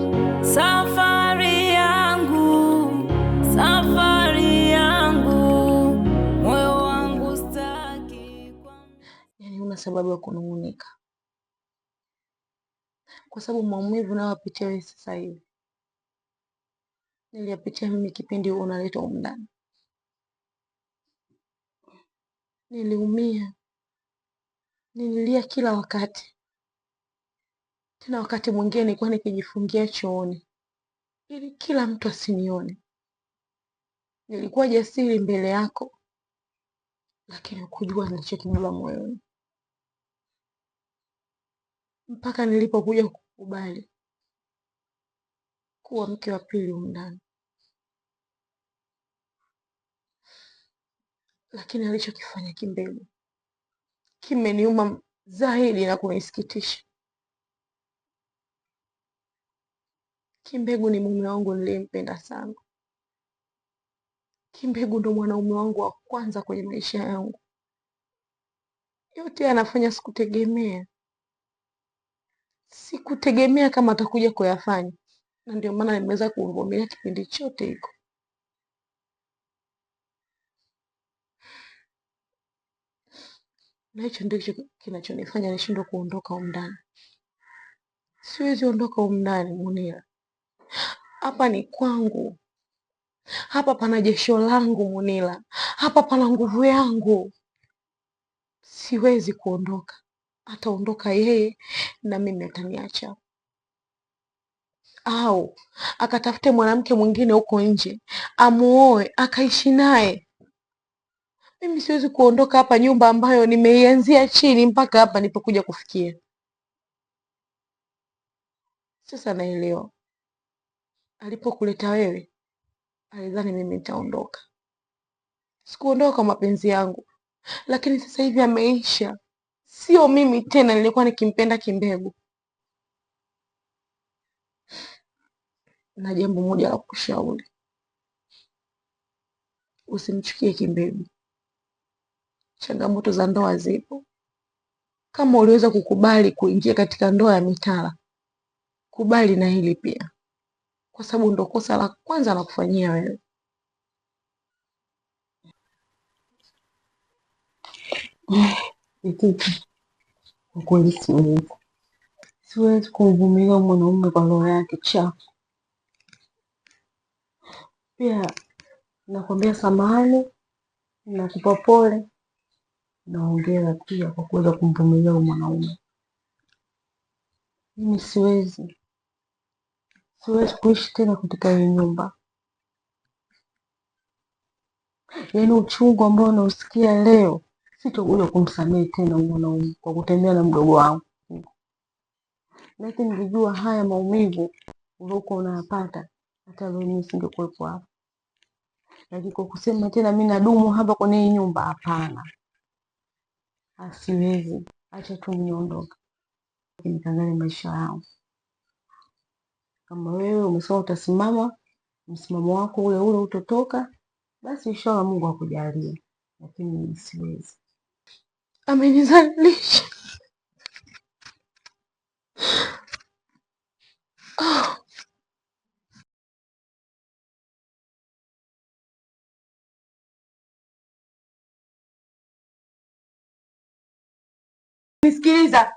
safari yangu, safari yangu, moyo wangu staki kwa Yaani huna sababu ya kunung'unika, kwa sababu maumivu unayopitia wewe sasa hivi niliyapitia mimi kipindi unaletwa humu ndani. Niliumia, nililia kila wakati, tena wakati mwingine nilikuwa nikijifungia chooni ili kila mtu asinione. Nilikuwa jasiri mbele yako, lakini hukujua nilichokibeba moyoni, mpaka nilipokuja kukubali kuwa mke wa pili humu ndani. Lakini alichokifanya Kimbegu kimeniuma zaidi na kunisikitisha. Kimbegu ni mume wangu niliyempenda sana. Kimbegu ndo mwanaume wangu wa kwanza kwenye maisha yangu. Yote anafanya sikutegemea, sikutegemea kama atakuja kuyafanya, na ndio maana nimeweza kumvumilia kipindi chote hiko. Na hicho ndicho kinachonifanya nishindwe kuondoka humu ndani. Siwezi ondoka humu ndani, Munira. Hapa ni kwangu, hapa pana jasho langu Munira, hapa pana nguvu yangu. Siwezi kuondoka. Ataondoka yeye na mimi ataniacha, au akatafute mwanamke mwingine huko nje amuoe akaishi naye. Mimi siwezi kuondoka hapa, nyumba ambayo nimeianzia chini mpaka hapa nilipokuja kufikia. Sasa naelewa alipokuleta wewe alidhani mimi nitaondoka. Sikuondoka kwa mapenzi yangu, lakini sasa hivi ameisha. Sio mimi tena nilikuwa nikimpenda Kimbegu. Na jambo moja la kukushauri, usimchukie Kimbegu. Changamoto za ndoa zipo. Kama uliweza kukubali kuingia katika ndoa ya mitala, kubali na hili pia, kwa sababu ndo kosa la kwanza la kufanyia wewe. Bititi, kwa kweli siwezi kumvumilia mwanaume kwa roho yake chafu. Pia nakwambia samahani, nakupa pole na hongera pia kwa kuweza kumvumilia huyu mwanaume. Mimi siwezi, siwezi kuishi tena katika hii nyumba. Yaani uchungu ambao nausikia leo, sitokuja kumsamehe tena huyu mwanaume kwa kutembea na mdogo wangu. Lakini ningejua haya maumivu uliokuwa unayapata, hata leo mimi singekuwepo hapa. Lakini kwa kusema tena mimi nadumu hapa kwenye hii nyumba, hapana, asiwezi. Acha tu niondoke, nikaangalie maisha yangu. Kama wewe umesema utasimama msimamo wako ule ule utotoka, basi inshallah Mungu akujalie, lakini mimi siwezi. Amenizalisha. Nisikiliza.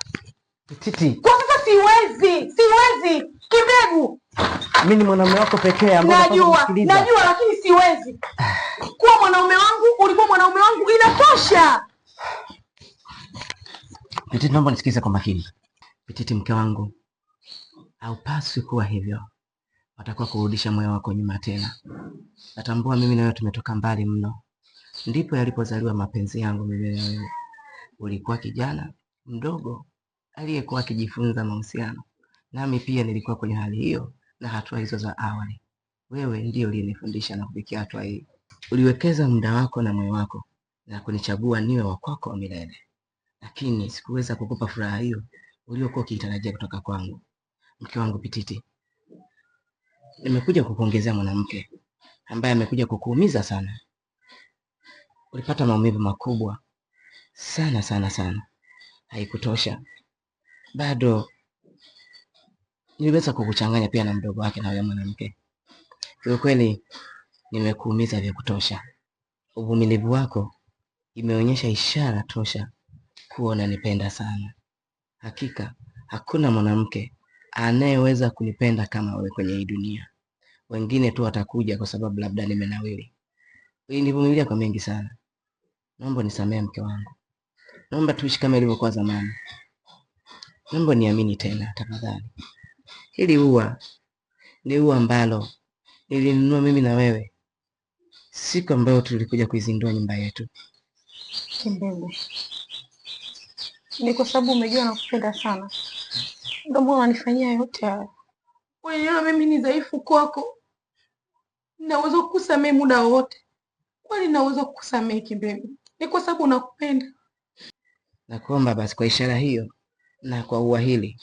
Titi, Kwa sasa siwezi, siwezi. Kimbegu, mimi ni mwanaume wako pekee ambaye unapaswa najua, kunisikiliza. najua lakini siwezi. Kuwa mwanaume wangu, ulikuwa mwanaume wangu inatosha. Petiti, naomba nisikilize kwa makini. Petiti, mke wangu, haupaswi kuwa hivyo. Watakuwa kurudisha moyo wako nyuma tena. Natambua mimi na wewe tumetoka mbali mno, ndipo yalipozaliwa mapenzi yangu mimi na wewe. Ulikuwa kijana mdogo aliyekuwa akijifunza mahusiano, nami pia nilikuwa kwenye hali hiyo na hatua hizo za awali. Wewe ndiyo uliyenifundisha na kufikia hatua hii. Uliwekeza muda wako na moyo wako na kunichagua niwe wa kwako wa milele, lakini sikuweza kukupa furaha hiyo uliokuwa ukiitarajia kutoka kwangu. Mke wangu Pititi, nimekuja kukuongezea mwanamke ambaye amekuja kukuumiza sana. Ulipata maumivu makubwa sana sana sana, haikutosha bado niliweza kukuchanganya pia na mdogo wake na huyo mwanamke. Kiukweli nimekuumiza vya kutosha. Uvumilivu wako imeonyesha ishara tosha kuwa unanipenda sana. Hakika hakuna mwanamke anayeweza kunipenda kama wewe kwenye hii dunia. Wengine tu watakuja kwa sababu labda nimenawiri. Ulinivumilia kwa mengi sana. Naomba nisamehe mke wangu, naomba tuishi kama ilivyokuwa zamani. Naomba niamini tena tafadhali. Hili ua ni ua ambalo nilinunua mimi na wewe siku ambayo tulikuja kuizindua nyumba yetu. Kimbegu, ni kwa sababu umejua nakupenda sana, ndio maana unanifanyia yote haya. Uliniona mimi ni dhaifu kwako, naweza kukusamehe muda wowote. Kwani naweza kukusamehe Kimbegu? Ni kwa sababu nakupenda. Nakuomba basi kwa ishara hiyo na kwa ua hili,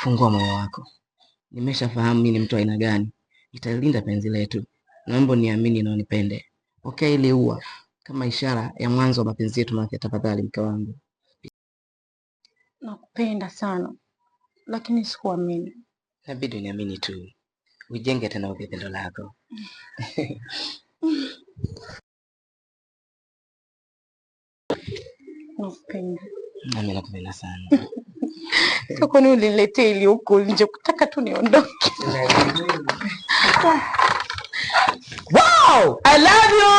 fungua moyo wako. Nimeshafahamu mimi ni mtu aina gani, nitalinda penzi letu. Naomba niamini na unipende. Pokea ile ua kama ishara ya mwanzo wa mapenzi yetu mapya, tafadhali mke wangu. Nakupenda sana, lakini sikuamini. Inabidi uniamini tu, ujenge tena upya pendo lako. Nakupenda. Nami nakupenda sana. Sasa kwani uliniletea ili huku nje kutaka tu niondoke? Wow! I love you!